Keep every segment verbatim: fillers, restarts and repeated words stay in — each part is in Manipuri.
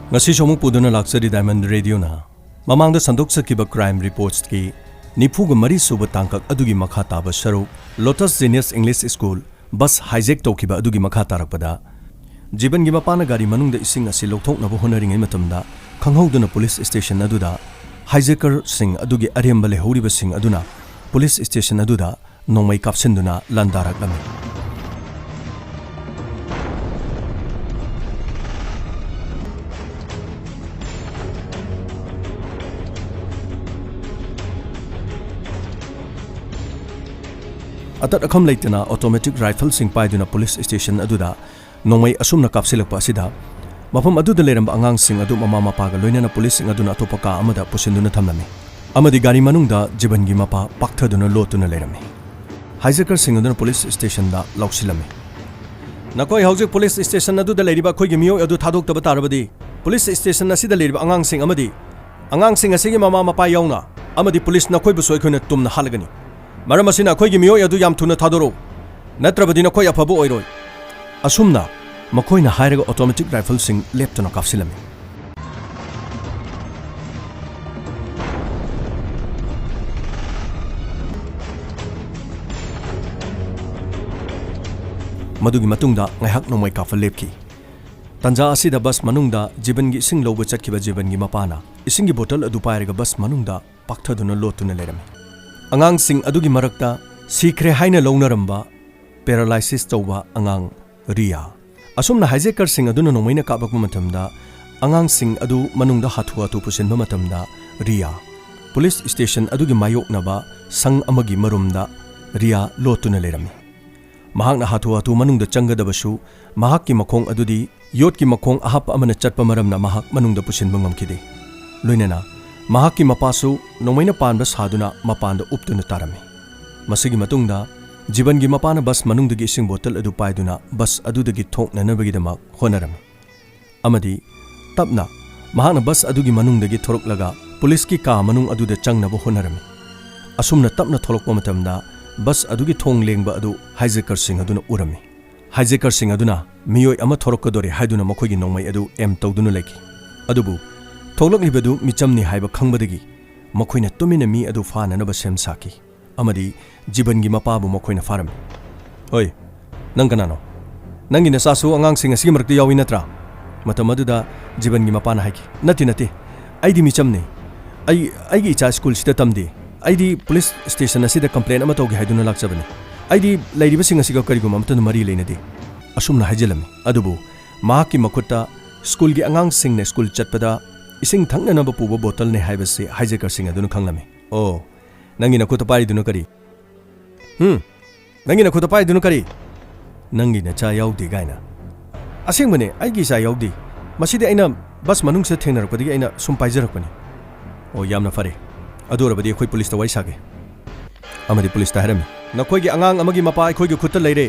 ꯉꯁꯤꯁꯨ ꯑꯃꯨꯛ ꯄꯨꯗꯨꯅ ꯂꯥꯛꯆꯔꯤ ꯗꯥꯏꯃꯟ ꯔꯦꯗꯤꯑꯣꯅ꯫ ꯃꯃꯥꯡꯗ ꯁꯟꯗꯣꯛꯆꯈꯤꯕ ꯀ꯭ꯔꯥꯏꯝ ꯔꯤꯄꯣꯔꯠꯁꯀꯤ ꯅꯤꯐꯨꯒ ꯃꯔꯤ ꯁꯨꯕ ꯇꯥꯡꯀꯛ ꯑꯗꯨꯒꯤ ꯃꯈꯥ ꯇꯥꯕ ꯁꯔꯨꯛ, ꯂꯣꯇꯁ ꯖꯦꯅꯤꯌꯁ ꯏꯪꯂꯤꯁ ꯁ꯭ꯀꯨꯜ ꯕꯁ ꯍꯥꯏꯖꯦꯛ ꯇꯧꯈꯤꯕ ꯑꯗꯨꯒꯤ ꯃꯈꯥ ꯇꯥꯔꯛꯄꯗ, ꯖꯤꯕꯟꯒꯤ ꯃꯄꯥꯅ ꯒꯥꯔꯤ ꯃꯅꯨꯡꯗ ꯏꯁꯤꯡ ꯑꯁꯤ ꯂꯧꯊꯣꯛꯅꯕ ꯍꯣꯠꯅꯔꯤꯉꯩ ꯃꯇꯝꯗ, ꯈꯪꯍꯧꯗꯅ ꯄꯨꯂꯤꯁ ꯁ꯭ꯇꯦꯁꯟ ꯑꯗꯨꯗ ꯍꯥꯏꯖꯦꯀꯔꯁꯤꯡ ꯑꯗꯨꯒꯤ ꯑꯔꯦꯝꯕ ꯂꯩꯍꯧꯔꯤꯕꯁꯤꯡ ꯑꯗꯨꯅ ꯄꯨꯂꯤꯁ ꯁ꯭ꯇꯦꯁꯟ ꯑꯗꯨꯗ ꯅꯣꯡꯃꯩ ꯀꯥꯞꯁꯤꯟꯗꯨꯅ ꯂꯥꯟꯗꯥꯔꯛꯂꯝꯃꯤ꯫ ꯑꯇꯠ ꯑꯈꯝ ꯂꯩꯇꯅ ꯑꯣꯇꯣꯃꯦꯇꯤꯛ ꯔꯥꯏꯐꯜꯁꯤꯡ ꯄꯥꯏꯗꯨꯅ ꯄꯨꯂꯤꯁ ꯁ꯭ꯇꯦꯁꯟ ꯑꯗꯨꯗ ꯅꯣꯡꯃꯩ ꯑꯁꯨꯝꯅ ꯀꯥꯞꯁꯤꯜꯂꯛꯄ ꯑꯁꯤꯗ, ꯃꯐꯝ ꯑꯗꯨꯗ ꯂꯩꯔꯝꯕ ꯑꯉꯥꯡꯁꯤꯡ ꯑꯗꯨ ꯃꯃꯥ ꯃꯄꯥꯒ ꯂꯣꯏꯅꯅ ꯄꯨꯂꯤꯁꯁꯤꯡ ꯑꯗꯨꯅ ꯑꯇꯣꯞꯄ ꯀꯥ ꯑꯃꯗ ꯄꯨꯁꯤꯟꯗꯨꯅ ꯊꯝꯂꯝꯃꯤ ꯑꯃꯗꯤ ꯒꯥꯔꯤ ꯃꯅꯨꯡꯗ ꯖꯤꯕꯟꯒꯤ ꯃꯄꯥ ꯄꯥꯛꯊꯗꯨꯅ ꯂꯣꯠꯇꯨꯅ ꯂꯩꯔꯝꯃꯤ꯫ ꯍꯥꯏꯖꯦꯀꯔꯁꯤꯡ ꯑꯗꯨꯅ ꯄꯨꯂꯤꯁ ꯁ꯭ꯇꯦꯁꯟꯗ ꯂꯥꯎꯁꯤꯜꯂꯝꯃꯤ, "ꯅꯈꯣꯏ ꯍꯧꯖꯤꯛ ꯄꯨꯂꯤꯁ ꯁ꯭ꯇꯦꯁꯟ ꯑꯗꯨꯗ ꯂꯩꯔꯤꯕ ꯑꯩꯈꯣꯏꯒꯤ ꯃꯤꯑꯣꯏ ꯑꯗꯨ ꯊꯥꯗꯣꯛꯇꯕ ꯇꯥꯔꯕꯗꯤ, ꯄꯨꯂꯤꯁ ꯁ꯭ꯇꯦꯁꯟ ꯑꯁꯤꯗ ꯂꯩꯔꯤꯕ ꯑꯉꯥꯡꯁꯤꯡ ꯑꯃꯗꯤ ꯑꯉꯥꯡꯁꯤꯡ ꯑꯁꯤꯒꯤ ꯃꯃꯥ ꯃꯄꯥ ꯌꯥꯎꯅ ꯑꯃꯗꯤ ꯄꯨꯂꯤꯁ ꯅꯈꯣꯏꯕꯨꯁꯨ ꯑꯩꯈꯣꯏꯅ ꯇꯨꯝꯅ ꯍꯥꯠꯂꯒꯅꯤ꯫ ꯃꯔꯝ ꯑꯁꯤꯅ ꯑꯩꯈꯣꯏꯒꯤ ꯃꯤꯑꯣꯏ ꯑꯗꯨ ꯌꯥꯝ ꯊꯨꯅ ꯊꯥꯗꯣꯔꯛꯎ, ꯅꯠꯇ꯭ꯔꯕꯗꯤ ꯅꯈꯣꯏ ꯑꯐꯕ ꯑꯣꯏꯔꯣꯏ"꯫ ꯑꯁꯨꯝꯅ ꯃꯈꯣꯏꯅ ꯍꯥꯏꯔꯒ ꯑꯣꯇꯣꯃꯦꯇꯤꯛ ꯔꯥꯏꯐꯜꯁꯤꯡ ꯂꯦꯞꯇꯅ ꯀꯥꯞꯁꯤꯜꯂꯝꯃꯤ꯫ ꯃꯗꯨꯒꯤ ꯃꯇꯨꯡꯗ ꯉꯥꯏꯍꯥꯛ ꯅꯣꯡꯃꯩ ꯀꯥꯞꯄ ꯂꯦꯞꯈꯤ꯫ ꯇꯥꯟꯖꯥ ꯑꯁꯤꯗ ꯕꯁ ꯃꯅꯨꯡꯗ ꯖꯤꯕꯟꯒꯤ ꯏꯁꯤꯡ ꯂꯧꯕ ꯆꯠꯈꯤꯕ ꯖꯤꯕꯟꯒꯤ ꯃꯄꯥꯅ ꯏꯁꯤꯡꯒꯤ ꯕꯣꯇꯜ ꯑꯗꯨ ꯄꯥꯏꯔꯒ ꯕꯁ ꯃꯅꯨꯡꯗ ꯄꯥꯛꯊꯗꯨꯅ ꯂꯣꯠꯇꯨꯅ ꯂꯩꯔꯝꯃꯤ꯫ ꯑꯉꯥꯡꯁꯤꯡ ꯑꯗꯨꯒꯤ ꯃꯔꯛꯇ ꯁꯤꯈ꯭ꯔꯦ ꯍꯥꯏꯅ ꯂꯧꯅꯔꯝꯕ ꯄꯦꯔꯥꯂꯥꯏꯁꯤꯁ ꯇꯧꯕ ꯑꯉꯥꯡ ꯔꯤꯌꯥ꯫ ꯑꯁꯨꯝꯅ ꯍꯥꯏꯖꯦꯀꯔꯁꯤꯡ ꯑꯗꯨꯅ ꯅꯣꯡꯃꯩꯅ ꯀꯥꯞꯂꯛꯄ ꯃꯇꯝꯗ, ꯑꯉꯥꯡꯁꯤꯡ ꯑꯗꯨ ꯃꯅꯨꯡꯗ ꯍꯥꯊꯨ ꯍꯥꯊꯨ ꯄꯨꯁꯤꯟꯕ ꯃꯇꯝꯗ, ꯔꯤꯌꯥ ꯄꯨꯂꯤꯁ ꯁ꯭ꯇꯦꯁꯟ ꯑꯗꯨꯒꯤ ꯃꯥꯌꯣꯛꯅꯕ ꯁꯪ ꯑꯃꯒꯤ ꯃꯔꯨꯝꯗ ꯔꯤꯌꯥ ꯂꯣꯠꯇꯨꯅ ꯂꯩꯔꯝꯃꯤ꯫ ꯃꯍꯥꯛꯅ ꯍꯥꯊꯨ ꯍꯥꯊꯨ ꯃꯅꯨꯡꯗ ꯆꯪꯒꯗꯕꯁꯨ, ꯃꯍꯥꯛꯀꯤ ꯃꯈꯣꯡ ꯑꯗꯨꯗꯤ ꯌꯣꯠꯀꯤ ꯃꯈꯣꯡ ꯑꯍꯥꯞꯄ ꯑꯃꯅ ꯆꯠꯄ ꯃꯔꯝꯅ ꯃꯍꯥꯛ ꯃꯅꯨꯡꯗ ꯄꯨꯁꯤꯟꯕ ꯉꯝꯈꯤꯗꯦ꯫ ꯂꯣꯏꯅꯅ ꯃꯍꯥꯛꯀꯤ ꯃꯄꯥꯁꯨ ꯅꯣꯡꯃꯩꯅ ꯄꯥꯟꯕ ꯁꯥꯗꯨꯅ ꯃꯄꯥꯟꯗ ꯎꯞꯇꯨꯅ ꯇꯥꯔꯝꯃꯤ꯫ ꯃꯁꯤꯒꯤ ꯃꯇꯨꯡꯗ ꯖꯤꯕꯟꯒꯤ ꯃꯄꯥꯅ ꯕꯁ ꯃꯅꯨꯡꯗꯒꯤ ꯏꯁꯤꯡ ꯕꯣꯇꯜ ꯑꯗꯨ ꯄꯥꯏꯗꯨꯅ ꯕꯁ ꯑꯗꯨꯗꯒꯤ ꯊꯣꯛꯅꯅꯕꯒꯤꯗꯃꯛ ꯍꯣꯠꯅꯔꯝꯃꯤ ꯑꯃꯗꯤ ꯇꯞꯅ ꯃꯍꯥꯛꯅ ꯕꯁ ꯑꯗꯨꯒꯤ ꯃꯅꯨꯡꯗꯒꯤ ꯊꯣꯔꯛꯂꯒ ꯄꯨꯂꯤꯁꯀꯤ ꯀꯥ ꯃꯅꯨꯡ ꯑꯗꯨꯗ ꯆꯪꯅꯕ ꯍꯣꯠꯅꯔꯝꯃꯤ꯫ ꯑꯁꯨꯝꯅ ꯇꯞꯅ ꯊꯣꯛꯂꯛꯄ ꯃꯇꯝꯗ ꯕꯁ ꯑꯗꯨꯒꯤ ꯊꯣꯡ ꯂꯦꯡꯕ ꯑꯗꯨ ꯍꯥꯏꯖꯦꯀꯔꯁꯤꯡ ꯑꯗꯨꯅ ꯎꯔꯝꯃꯤ꯫ ꯍꯥꯏꯖꯦꯀꯔꯁꯤꯡ ꯑꯗꯨꯅ ꯃꯤꯑꯣꯏ ꯑꯃ ꯊꯣꯔꯛꯀꯗꯣꯔꯦ ꯍꯥꯏꯗꯨꯅ ꯃꯈꯣꯏꯒꯤ ꯅꯣꯡꯃꯩ ꯑꯗꯨ ꯑꯦꯝ ꯇꯧꯗꯨꯅ ꯂꯩꯈꯤ꯫ ꯑꯗꯨꯕꯨ ꯊꯣꯛꯂꯛꯂꯤꯕꯗꯨ ꯃꯤꯆꯝꯅꯤ ꯍꯥꯏꯕ ꯈꯪꯕꯗꯒꯤ ꯃꯈꯣꯏꯅ ꯇꯨꯃꯤꯟꯅ ꯃꯤ ꯑꯗꯨ ꯐꯥꯅꯅꯕ ꯁꯦꯝ ꯁꯥꯈꯤ꯫ ꯑꯃꯗꯤ ꯖꯤꯕꯟꯒꯤ ꯃꯄꯥꯕꯨ ꯃꯈꯣꯏꯅ ꯐꯥꯔꯝꯃꯤ꯫ "ꯍꯣꯏ, ꯅꯪ ꯀꯅꯥꯅꯣ? ꯅꯪꯒꯤ ꯅꯆꯥꯁꯨ ꯑꯉꯥꯡꯁꯤꯡ ꯑꯁꯤꯒꯤ ꯃꯔꯛꯇ ꯌꯥꯎꯏ ꯅꯠꯇ꯭ꯔꯥ?" ꯃꯇꯝ ꯑꯗꯨꯗ ꯖꯤꯕꯟꯒꯤ ꯃꯄꯥꯅ ꯍꯥꯏꯈꯤ, "ꯅꯠꯇꯦ, ꯅꯠꯇꯦ, ꯑꯩꯗꯤ ꯃꯤꯆꯝꯅꯤ꯫ ꯑꯩ, ꯑꯩꯒꯤ ꯏꯆꯥ ꯁ꯭ꯀꯨꯜꯁꯤꯗ ꯇꯝꯗꯦ꯫ ꯑꯩꯗꯤ ꯄꯨꯂꯤꯁ ꯁ꯭ꯇꯦꯁꯟ ꯑꯁꯤꯗ ꯀꯝꯄ꯭ꯂꯦꯟ ꯑꯃ ꯇꯧꯒꯦ ꯍꯥꯏꯗꯨꯅ ꯂꯥꯛꯆꯕꯅꯤ꯫ ꯑꯩꯗꯤ ꯂꯩꯔꯤꯕꯁꯤꯡ ꯑꯁꯤꯒ ꯀꯔꯤꯒꯨꯝꯕ ꯑꯃꯠꯇ ꯃꯔꯤ ꯂꯩꯅꯗꯦ"꯫ ꯑꯁꯨꯝꯅ ꯍꯥꯏꯖꯤꯜꯂꯝꯃꯤ꯫ ꯑꯗꯨꯕꯨ ꯃꯍꯥꯛꯀꯤ ꯃꯈꯨꯠꯇ ꯁ꯭ꯀꯨꯜꯒꯤ ꯑꯉꯥꯡꯁꯤꯡꯅ ꯁ꯭ꯀꯨꯜ ꯆꯠꯄꯗ ꯏꯁꯤꯡ ꯊꯛꯅꯅꯕ ꯄꯨꯕ ꯕꯣꯇꯜꯅꯤ ꯍꯥꯏꯕꯁꯤ ꯍꯥꯏꯖꯦꯀꯔ ꯁꯤꯡ ꯑꯗꯨꯅ ꯈꯪꯂꯝꯃꯤ꯫ "ꯑꯣ, ꯅꯪꯒꯤ ꯅꯈꯨꯠꯇ ꯄꯥꯏꯔꯤꯗꯨꯅ ꯀꯔꯤ? ꯍꯨꯝ? ꯅꯪꯒꯤ ꯅꯈꯨꯠꯇ ꯄꯥꯏꯔꯤꯗꯨꯅ ꯀꯔꯤ?" "ꯅꯪꯒꯤ ꯅꯆꯥ ꯌꯥꯎꯗꯦ ꯀꯥꯏꯅ?" "ꯑꯁꯦꯡꯕꯅꯦ, ꯑꯩꯒꯤ ꯏꯆꯥ ꯌꯥꯎꯗꯦ꯫ ꯃꯁꯤꯗꯤ ꯑꯩꯅ ꯕꯁ ꯃꯅꯨꯡꯁꯤꯗ ꯊꯦꯡꯅꯔꯛꯄꯗꯒꯤ ꯑꯩꯅ ꯁꯨꯝ ꯄꯥꯏꯖꯔꯛꯄꯅꯤ"꯫ "ꯑꯣ, ꯌꯥꯝꯅ ꯐꯔꯦ꯫ ꯑꯗꯨ ꯑꯣꯏꯔꯕꯗꯤ ꯑꯩꯈꯣꯏ ꯄꯨꯂꯤꯁꯇ ꯋꯥꯔꯤ ꯁꯥꯒꯦ"꯫ ꯑꯃꯗꯤ ꯄꯨꯂꯤꯁꯇ ꯍꯥꯏꯔꯝꯃꯤ, "ꯅꯈꯣꯏꯒꯤ ꯑꯉꯥꯡ ꯑꯃꯒꯤ ꯃꯄꯥ ꯑꯩꯈꯣꯏꯒꯤ ꯈꯨꯠꯇ ꯂꯩꯔꯦ꯫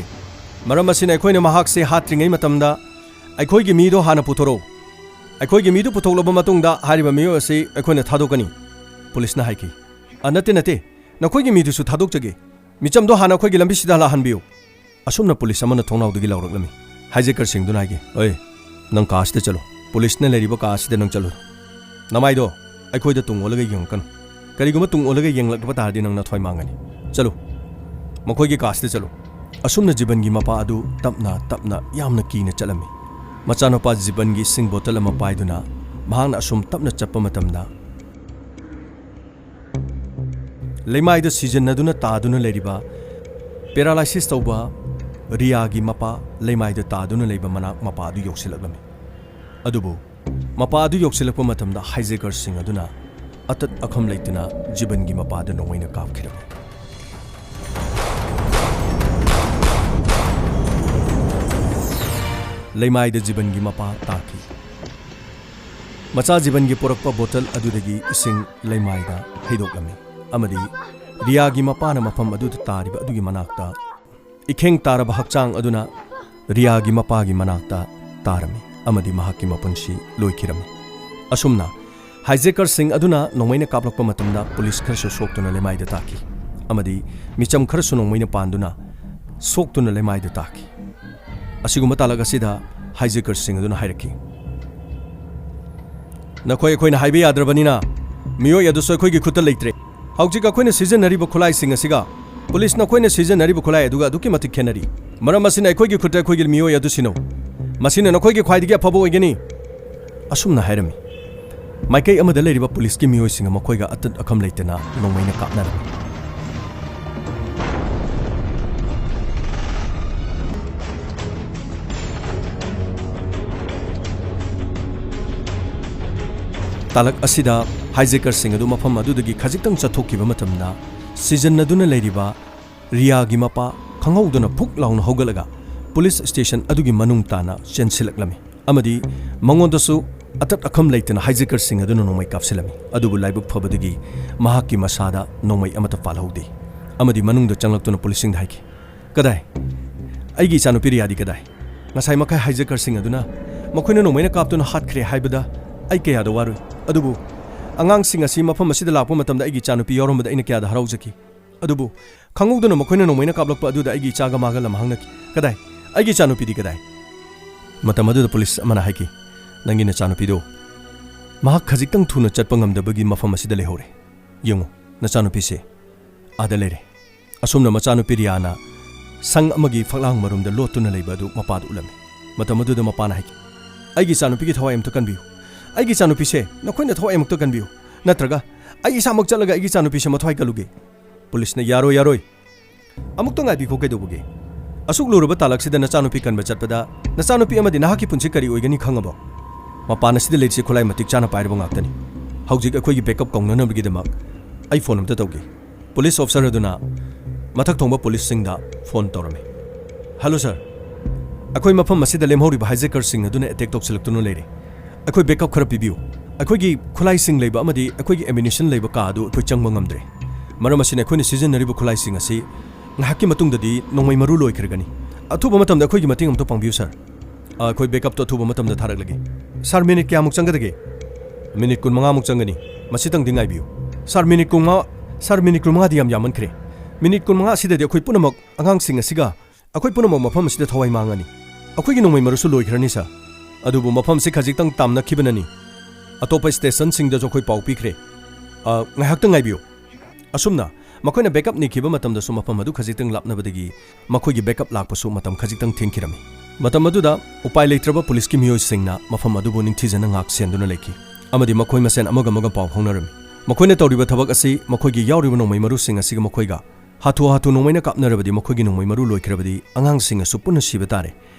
ꯃꯔꯝ ꯑꯁꯤꯅ ꯑꯩꯈꯣꯏꯅ ꯃꯍꯥꯛꯁꯦ ꯍꯥꯠꯇ꯭ꯔꯤꯉꯩ ꯃꯇꯝꯗ ꯑꯩꯈꯣꯏꯒꯤ ꯃꯤꯗꯣ ꯍꯥꯟꯅ ꯄꯨꯊꯣꯔꯛꯎ꯫ ꯑꯩꯈꯣꯏꯒꯤ ꯃꯤꯗꯨ ꯄꯨꯊꯣꯛꯂꯕ ꯃꯇꯨꯡꯗ ꯍꯥꯏꯔꯤꯕ ꯃꯤꯑꯣꯏ ꯑꯁꯤ ꯑꯩꯈꯣꯏꯅ ꯊꯥꯗꯣꯛꯀꯅꯤ"꯫ ꯄꯨꯂꯤꯁꯅ ꯍꯥꯏꯈꯤ, "ꯑ, ꯅꯠꯇꯦ, ꯅꯠꯇꯦ, ꯅꯈꯣꯏꯒꯤ ꯃꯤꯗꯨꯁꯨ ꯊꯥꯗꯣꯛꯆꯒꯦ꯫ ꯃꯤꯆꯝꯗꯣ ꯍꯥꯟꯅ ꯑꯩꯈꯣꯏꯒꯤ ꯂꯝꯕꯤꯁꯤꯗ ꯂꯥꯛꯍꯟꯕꯤꯌꯨ"꯫ ꯑꯁꯨꯝꯅ ꯄꯨꯂꯤꯁ ꯑꯃꯅ ꯊꯣꯡꯅꯥꯎꯗꯒꯤ ꯂꯥꯎꯔꯛꯂꯝꯃꯤ꯫ ꯍꯥꯏꯖꯦꯀꯔ ꯁꯤꯡꯗꯨꯅ ꯍꯥꯏꯈꯤ, "ꯑꯣꯏ, ꯅꯪ ꯀꯥ ꯑꯁꯤꯗ ꯆꯠꯂꯨ꯫ ꯄꯨꯂꯤꯁꯅ ꯂꯩꯔꯤꯕ ꯀꯥ ꯑꯁꯤꯗ ꯅꯪ ꯆꯠꯂꯨ꯫ ꯅꯃꯥꯏꯗꯣ ꯑꯩꯈꯣꯏꯗ ꯇꯨꯡ ꯑꯣꯜꯂꯒ ꯌꯦꯡꯂꯛꯀꯅꯨ꯫ ꯀꯔꯤꯒꯨꯝꯕ ꯇꯨꯡ ꯑꯣꯜꯂꯒ ꯌꯦꯡꯂꯛꯄ ꯇꯥꯔꯗꯤ ꯅꯪ ꯅꯊ꯭ꯋꯥꯏ ꯃꯥꯡꯒꯅꯤ꯫ ꯆꯠꯂꯨ, ꯃꯈꯣꯏꯒꯤ ꯀꯥ ꯑꯁꯤꯗ ꯆꯠꯂꯨ"꯫ ꯑꯁꯨꯝꯅ ꯖꯤꯕꯟꯒꯤ ꯃꯄꯥ ꯑꯗꯨ ꯇꯞꯅ ꯇꯞꯅ ꯌꯥꯝꯅ ꯀꯤꯅ ꯆꯠꯂꯝꯃꯤ꯫ ꯃꯆꯥꯅꯨꯄꯥ ꯖꯤꯕꯟꯒꯤ ꯏꯁꯤꯡ ꯕꯣꯇꯜ ꯑꯃ ꯄꯥꯏꯗꯨꯅ ꯃꯍꯥꯛꯅ ꯑꯁꯨꯝ ꯇꯞꯅ ꯆꯠꯄ ꯃꯇꯝꯗ, ꯂꯩꯃꯥꯏꯗ ꯁꯤꯖꯤꯟꯅꯗꯨꯅ ꯇꯥꯗꯨꯅ ꯂꯩꯔꯤꯕ, ꯄꯦꯔꯥꯂꯥꯏꯁꯤꯁ ꯇꯧꯕ ꯔꯤꯌꯥꯒꯤ ꯃꯄꯥ ꯂꯩꯃꯥꯏꯗ ꯇꯥꯗꯨꯅ ꯂꯩꯕ ꯃꯅꯥꯛ ꯃꯄꯥ ꯑꯗꯨ ꯌꯧꯁꯤꯜꯂꯛꯂꯝꯃꯤ꯫ ꯑꯗꯨꯕꯨ ꯃꯄꯥ ꯑꯗꯨ ꯌꯧꯁꯤꯜꯂꯛꯄ ꯃꯇꯝꯗ ꯍꯥꯏꯖꯦꯀꯔ ꯁꯤꯡ ꯑꯗꯨꯅ ꯑꯇꯠ ꯑꯈꯝ ꯂꯩꯇꯅ ꯖꯤꯕꯟꯒꯤ ꯃꯄꯥꯗ ꯅꯣꯡꯃꯩꯅ ꯀꯥꯞꯈꯤꯔꯝꯃꯤ꯫ ꯂꯩꯃꯥꯏꯗ ꯖꯤꯕꯟꯒꯤ ꯃꯄꯥ ꯇꯥꯈꯤ꯫ ꯃꯆꯥ ꯖꯤꯕꯟꯒꯤ ꯄꯨꯔꯛꯄ ꯕꯣꯇꯜ ꯑꯗꯨꯗꯒꯤ ꯏꯁꯤꯡ ꯂꯩꯃꯥꯏꯗ ꯍꯩꯗꯣꯛꯂꯝꯃꯤ ꯑꯃꯗꯤ ꯔꯤꯌꯥꯒꯤ ꯃꯄꯥꯅ ꯃꯐꯝ ꯑꯗꯨꯗ ꯇꯥꯔꯤꯕ ꯑꯗꯨꯒꯤ ꯃꯅꯥꯛꯇ ꯏꯈꯦꯡ ꯇꯥꯔꯕ ꯍꯛꯆꯥꯡ ꯑꯗꯨꯅ ꯔꯤꯌꯥꯒꯤ ꯃꯄꯥꯒꯤ ꯃꯅꯥꯛꯇ ꯇꯥꯔꯝꯃꯤ ꯑꯃꯗꯤ ꯃꯍꯥꯛꯀꯤ ꯃꯄꯨꯟꯁꯤ ꯂꯣꯏꯈꯤꯔꯝꯃꯤ꯫ ꯑꯁꯨꯝꯅ ꯍꯥꯏꯖꯦꯀꯔ ꯁꯤꯡ ꯑꯗꯨꯅ ꯅꯣꯡꯃꯩꯅ ꯀꯥꯞꯂꯛꯄ ꯃꯇꯝꯗ ꯄꯨꯂꯤꯁ ꯈꯔꯁꯨ ꯁꯣꯛꯇꯨꯅ ꯂꯩꯃꯥꯏꯗ ꯇꯥꯈꯤ ꯑꯃꯗꯤ ꯃꯤꯆꯝ ꯈꯔꯁꯨ ꯅꯣꯡꯃꯩꯅ ꯄꯥꯟꯗꯨꯅ ꯁꯣꯛꯇꯨꯅ ꯂꯩꯃꯥꯏꯗ ꯇꯥꯈꯤ꯫ ꯑꯁꯤꯒꯨꯝꯕ ꯇꯥꯂꯛ ꯑꯁꯤꯗ ꯍꯥꯏꯖꯦꯀꯔ ꯁꯤꯡ ꯑꯗꯨꯅ ꯍꯥꯏꯔꯛꯈꯤ, ꯅꯈꯣꯏ ꯑꯩꯈꯣꯏꯅ ꯍꯥꯏꯕ ꯌꯥꯗ꯭ꯔꯕꯅꯤꯅ, ꯃꯤꯑꯣꯏ ꯑꯗꯨꯁꯨ ꯑꯩꯈꯣꯏꯒꯤ ꯈꯨꯠꯇ ꯂꯩꯇ꯭ꯔꯦ꯫ ꯍꯧꯖꯤꯛ ꯑꯩꯈꯣꯏꯅ ꯁꯤꯖꯤꯟꯅꯔꯤꯕ ꯈꯨꯠꯂꯥꯏꯁꯤꯡ ꯑꯁꯤꯒ ꯄꯨꯂꯤꯁꯅ ꯑꯩꯈꯣꯏꯅ ꯁꯤꯖꯤꯟꯅꯔꯤꯕ ꯈꯨꯠꯂꯥꯏ ꯑꯗꯨꯒ ꯑꯗꯨꯛꯀꯤ ꯃꯇꯤꯛ ꯈꯦꯠꯅꯔꯤ꯫ ꯃꯔꯝ ꯑꯁꯤꯅ ꯑꯩꯈꯣꯏꯒꯤ ꯈꯨꯠꯇ ꯑꯩꯈꯣꯏꯒꯤ ꯃꯤꯑꯣꯏ ꯑꯗꯨ ꯁꯤꯟꯅꯧ꯫ ꯃꯁꯤꯅ ꯅꯈꯣꯏꯒꯤ ꯈ꯭ꯋꯥꯏꯗꯒꯤ ꯑꯐꯕ ꯑꯣꯏꯒꯅꯤ꯫ ꯑꯁꯨꯝꯅ ꯍꯥꯏꯔꯝꯃꯤ꯫ ꯃꯥꯏꯀꯩ ꯑꯃꯗ ꯂꯩꯔꯤꯕ ꯄꯨꯂꯤꯁꯀꯤ ꯃꯤꯑꯣꯏꯁꯤꯡꯅ ꯃꯈꯣꯏꯒ ꯑꯇꯠ ꯑꯈꯝ ꯂꯩꯇꯅ ꯅꯣꯡꯃꯩꯅ ꯀꯥꯞꯅꯔꯝꯃꯤ꯫ ꯇꯥꯂꯛ ꯑꯁꯤꯗ ꯍꯥꯏꯖꯦꯀꯔꯁꯤꯡ ꯑꯗꯨ ꯃꯐꯝ ꯑꯗꯨꯗꯒꯤ ꯈꯖꯤꯛꯇꯪ ꯆꯠꯊꯣꯛꯈꯤꯕ ꯃꯇꯝꯗ, ꯁꯤꯖꯤꯟꯅꯗꯨꯅ ꯂꯩꯔꯤꯕ ꯔꯤꯌꯥꯒꯤ ꯃꯄꯥ ꯈꯪꯍꯧꯗꯅ ꯐꯨꯛ ꯂꯥꯎꯅ ꯍꯧꯒꯠꯂꯒ ꯄꯨꯂꯤꯁ ꯁ꯭ꯇꯦꯁꯟ ꯑꯗꯨꯒꯤ ꯃꯅꯨꯡ ꯇꯥꯅ ꯆꯦꯟꯁꯤꯜꯂꯛꯂꯝꯃꯤ ꯑꯃꯗꯤ ꯃꯉꯣꯟꯗꯁꯨ ꯑꯇꯠ ꯑꯈꯝ ꯂꯩꯇꯅ ꯍꯥꯏꯖꯦꯀꯔꯁꯤꯡ ꯑꯗꯨꯅ ꯅꯣꯡꯃꯩ ꯀꯥꯞꯁꯤꯜꯂꯝꯃꯤ꯫ ꯑꯗꯨꯕꯨ ꯂꯥꯏꯕꯛ ꯐꯕꯗꯒꯤ ꯃꯍꯥꯛꯀꯤ ꯃꯁꯥꯗ ꯅꯣꯡꯃꯩ ꯑꯃꯠꯇ ꯄꯥꯜꯍꯧꯗꯦ ꯑꯃꯗꯤ ꯃꯅꯨꯡꯗ ꯆꯪꯂꯛꯇꯨꯅ ꯄꯨꯂꯤꯁꯁꯤꯡꯗ ꯍꯥꯏꯈꯤ, "ꯀꯗꯥꯏ? ꯑꯩꯒꯤ ꯏꯆꯥꯅꯨꯄꯤ ꯔꯤꯌꯥꯗꯤ ꯀꯗꯥꯏ? ꯉꯁꯥꯏ ꯃꯈꯥꯏ ꯍꯥꯏꯖꯦꯀꯔꯁꯤꯡ ꯑꯗꯨꯅ ꯃꯈꯣꯏꯅ ꯅꯣꯡꯃꯩꯅ ꯀꯥꯞꯇꯨꯅ ꯍꯥꯠꯈ꯭ꯔꯦ ꯍꯥꯏꯕꯗ ꯑꯩ ꯀꯌꯥꯗ ꯋꯥꯔꯨꯏ꯫ ꯑꯗꯨꯕꯨ ꯑꯉꯥꯡꯁꯤꯡ ꯑꯁꯤ ꯃꯐꯝ ꯑꯁꯤꯗ ꯂꯥꯛꯄ ꯃꯇꯝꯗ ꯑꯩꯒꯤ ꯏꯆꯥꯅꯨꯄꯤ ꯌꯥꯎꯔꯝꯕꯗ ꯑꯩꯅ ꯀꯌꯥꯗ ꯍꯔꯥꯎꯖꯈꯤ꯫ ꯑꯗꯨꯕꯨ ꯈꯪꯍꯧꯗꯅ ꯃꯈꯣꯏꯅ ꯅꯣꯡꯃꯩꯅ ꯀꯥꯞꯂꯛꯄ ꯑꯗꯨꯗ ꯑꯩꯒꯤ ꯏꯆꯥꯒ ꯃꯥꯒ ꯂꯝꯍꯥꯡꯅꯈꯤ꯫ ꯀꯗꯥꯏ? ꯑꯩꯒꯤ ꯏꯆꯥꯅꯨꯄꯤꯗꯤ ꯀꯗꯥꯏ?" ꯃꯇꯝ ꯑꯗꯨꯗ ꯄꯨꯂꯤꯁ ꯑꯃꯅ ꯍꯥꯏꯈꯤ, "ꯅꯪꯒꯤ ꯅꯆꯥꯅꯨꯄꯤꯗꯣ ꯃꯍꯥꯛ ꯈꯖꯤꯛꯇꯪ ꯊꯨꯅ ꯆꯠꯄ ꯉꯝꯗꯕꯒꯤ ꯃꯐꯝ ꯑꯁꯤꯗ ꯂꯩꯍꯧꯔꯦ꯫ ꯌꯦꯡꯉꯨ, ꯅꯆꯥꯅꯨꯄꯤꯁꯦ ꯑꯥꯗ ꯂꯩꯔꯦ꯫" ꯑꯁꯨꯝꯅ ꯃꯆꯥꯅꯨꯄꯤ ꯔꯤꯌꯥꯅ ꯁꯪ ꯑꯃꯒꯤ ꯐꯛꯂꯥꯡ ꯃꯔꯨꯝꯗ ꯂꯣꯠꯇꯨꯅ ꯂꯩꯕ ꯑꯗꯨ ꯃꯄꯥꯗ ꯎꯠꯂꯝꯃꯤ꯫ ꯃꯇꯝ ꯑꯗꯨꯗ ꯃꯄꯥꯅ ꯍꯥꯏꯈꯤ, "ꯑꯩꯒꯤ ꯏꯆꯥꯅꯨꯄꯤꯒꯤ ꯊꯋꯥꯏ ꯑꯃꯨꯛꯇ ꯀꯟꯕꯤꯌꯨ꯫ ꯑꯩꯒꯤ ꯏꯆꯥꯅꯨꯄꯤꯁꯦ ꯅꯈꯣꯏꯅ ꯊꯋꯥꯏ ꯑꯃꯨꯛꯇ ꯀꯟꯕꯤꯌꯨ, ꯅꯠꯇ꯭ꯔꯒ ꯑꯩ ꯏꯁꯥꯃꯛ ꯆꯠꯂꯒ ꯑꯩꯒꯤ ꯏꯆꯥꯅꯨꯄꯤꯁꯦ ꯃꯊ꯭ꯋꯥꯏ ꯀꯜꯂꯨꯒꯦ꯫" ꯄꯨꯂꯤꯁꯅ, "ꯌꯥꯔꯣꯏ, ꯌꯥꯔꯣꯏ꯫ ꯑꯃꯨꯛꯇ ꯉꯥꯏꯕꯤꯈꯣ, ꯀꯩꯗꯧꯕꯒꯦ? ꯑꯁꯨꯛ ꯂꯨꯔꯕ ꯇꯥꯂꯛꯁꯤꯗ ꯅꯆꯥꯅꯨꯄꯤ ꯀꯟꯕ ꯆꯠꯄꯗ ꯅꯆꯥꯅꯨꯄꯤ ꯑꯃꯗꯤ ꯅꯍꯥꯛꯀꯤ ꯄꯨꯟꯁꯤ ꯀꯔꯤ ꯑꯣꯏꯒꯅꯤ ꯈꯪꯉꯕꯣ? ꯃꯄꯥꯟ ꯑꯁꯤꯗ ꯂꯩꯔꯤꯁꯤ ꯈꯨꯠꯂꯥꯏ ꯃꯇꯤꯛ ꯆꯥꯅ ꯄꯥꯏꯔꯕ ꯉꯥꯛꯇꯅꯤ꯫ ꯍꯧꯖꯤꯛ ꯑꯩꯈꯣꯏꯒꯤ ꯕꯦꯛꯑꯞ ꯀꯧꯅꯅꯕꯒꯤꯗꯃꯛ ꯑꯩ ꯐꯣꯟ ꯑꯝꯇ ꯇꯧꯒꯦ꯫" ꯄꯨꯂꯤꯁ ꯑꯣꯐꯤꯁꯔ ꯑꯗꯨꯅ ꯃꯊꯛ ꯊꯣꯡꯕ ꯄꯨꯂꯤꯁꯁꯤꯡꯗ ꯐꯣꯟ ꯇꯧꯔꯝꯃꯤ꯫ "ꯍꯜꯂꯣ ꯁꯥꯔ, ꯑꯩꯈꯣꯏ ꯃꯐꯝ ꯑꯁꯤꯗ ꯂꯦꯝꯍꯧꯔꯤꯕ ꯍꯥꯏꯖꯦꯀꯔꯁꯤꯡ ꯑꯗꯨꯅ ꯑꯦꯇꯦꯛ ꯇꯧꯁꯤꯜꯂꯛꯇꯨꯅ ꯂꯩꯔꯦ꯫ ꯑꯩꯈꯣꯏ ꯕꯦꯛꯑꯞ ꯈꯔ ꯄꯤꯕꯤꯌꯨ꯫ ꯑꯩꯈꯣꯏꯒꯤ ꯈꯨꯠꯂꯥꯏꯁꯤꯡ ꯂꯩꯕ ꯑꯃꯗꯤ ꯑꯩꯈꯣꯏꯒꯤ ꯑꯦꯃꯨꯅꯤꯁꯟ ꯂꯩꯕ ꯀꯥ ꯑꯗꯨ ꯑꯩꯈꯣꯏ ꯆꯪꯕ ꯉꯝꯗ꯭ꯔꯦ꯫ ꯃꯔꯝ ꯑꯁꯤꯅ ꯑꯩꯈꯣꯏꯅ ꯁꯤꯖꯤꯟꯅꯔꯤꯕ ꯈꯨꯠꯂꯥꯏꯁꯤꯡ ꯑꯁꯤ ꯉꯥꯏꯍꯥꯛꯀꯤ ꯃꯇꯨꯡꯗꯗꯤ ꯅꯣꯡꯃꯩ ꯃꯔꯨ ꯂꯣꯏꯈ꯭ꯔꯒꯅꯤ꯫ ꯑꯊꯨꯕ ꯃꯇꯝꯗ ꯑꯩꯈꯣꯏꯒꯤ ꯃꯇꯦꯡ ꯑꯃꯇ ꯄꯥꯡꯕꯤꯌꯨ ꯁꯥꯔ꯫ ꯑ, ꯑꯩꯈꯣꯏ ꯕꯦꯛꯑꯞꯇꯣ ꯑꯊꯨꯕ ꯃꯇꯝꯗ ꯊꯥꯔꯛꯂꯒꯦ꯫" "ꯁꯥꯔ, ꯃꯤꯅꯤꯠ ꯀꯌꯥꯃꯨꯛ ꯆꯪꯒꯗꯒꯦ?" "ꯃꯤꯅꯤꯠ ꯀꯨꯟꯃꯉꯥꯃꯨꯛ ꯆꯪꯒꯅꯤ꯫ ꯃꯁꯤꯇꯪꯗꯤ ꯉꯥꯏꯕꯤꯌꯨ꯫" "ꯁꯥꯔ, ꯃꯤꯅꯤꯠ ꯀꯨꯟꯃꯉꯥ, ꯁꯥꯔ, ꯃꯤꯅꯤꯠ ꯀꯨꯟꯃꯉꯥꯗꯤ ꯌꯥꯝ ꯌꯥꯝꯃꯟꯈ꯭ꯔꯦ꯫ ꯃꯤꯅꯤꯠ ꯀꯨꯟꯃꯉꯥ ꯑꯁꯤꯗꯗꯤ ꯑꯩꯈꯣꯏ ꯄꯨꯝꯅꯃꯛ, ꯑꯉꯥꯡꯁꯤꯡ ꯑꯁꯤꯒ ꯑꯩꯈꯣꯏ ꯄꯨꯝꯅꯃꯛ ꯃꯐꯝ ꯑꯁꯤꯗ ꯊꯋꯥꯏ ꯃꯥꯡꯉꯅꯤ꯫ ꯑꯩꯈꯣꯏꯒꯤ ꯅꯣꯡꯃꯩ ꯃꯔꯨꯁꯨ ꯂꯣꯏꯈ꯭ꯔꯅꯤ, ꯁꯥꯔ꯫ ꯑꯗꯨꯕꯨ ꯃꯐꯝ ꯑꯁꯤ ꯈꯖꯤꯛꯇꯪ ꯇꯥꯝꯅꯈꯤꯕꯅꯅꯤ꯫ ꯑꯇꯣꯞꯄ ꯁ꯭ꯇꯦꯁꯟꯁꯤꯡꯗꯁꯨ ꯑꯩꯈꯣꯏ ꯄꯥꯎ ꯄꯤꯈ꯭ꯔꯦ꯫ ꯑ, ꯉꯥꯏꯍꯥꯛꯇꯪ ꯉꯥꯏꯕꯤꯌꯨ꯫ ꯑꯁꯨꯝꯅ ꯃꯈꯣꯏꯅ ꯕꯦꯛꯑꯞ ꯅꯤꯈꯤꯕ ꯃꯇꯝꯗꯁꯨ ꯃꯐꯝ ꯑꯗꯨ ꯈꯖꯤꯛꯇꯪ ꯂꯥꯞꯅꯕꯗꯒꯤ ꯃꯈꯣꯏꯒꯤ ꯕꯦꯛꯑꯞ ꯂꯥꯛꯄꯁꯨ ꯃꯇꯝ ꯈꯖꯤꯛꯇꯪ ꯊꯦꯡꯈꯤꯔꯝꯃꯤ꯫ ꯃꯇꯝ ꯑꯗꯨꯗ ꯎꯄꯥꯏ ꯂꯩꯇ꯭ꯔꯕ ꯄꯨꯂꯤꯁꯀꯤ ꯃꯤꯑꯣꯏꯁꯤꯡꯅ ꯃꯐꯝ ꯑꯗꯨꯕꯨ ꯅꯤꯡꯊꯤꯖꯅ ꯉꯥꯛ ꯁꯦꯟꯗꯨꯅ ꯂꯩꯈꯤ ꯑꯃꯗꯤ ꯃꯈꯣꯏ ꯃꯁꯦꯟ ꯑꯃꯒ ꯑꯃꯒ ꯄꯥꯎ ꯐꯥꯎꯅꯔꯝꯃꯤ꯫ ꯃꯈꯣꯏꯅ ꯇꯧꯔꯤꯕ ꯊꯕꯛ ꯑꯁꯤ ꯃꯈꯣꯏꯒꯤ ꯌꯥꯎꯔꯤꯕ ꯅꯣꯡꯃꯩ ꯃꯔꯨꯁꯤꯡ ꯑꯁꯤꯒ ꯃꯈꯣꯏꯒ ꯍꯥꯊꯨ ꯍꯥꯊꯨ ꯅꯣꯡꯃꯩꯅ ꯀꯥꯞꯅꯔꯕꯗꯤ ꯃꯈꯣꯏꯒꯤ ꯅꯣꯡꯃꯩ ꯃꯔꯨ ꯂꯣꯏꯈ꯭ꯔꯕꯗꯤ ꯑꯉꯥꯡꯁꯤꯡ ꯑꯁꯨ ꯄꯨꯟꯅ ꯁꯤꯕ ꯇꯥꯔꯦ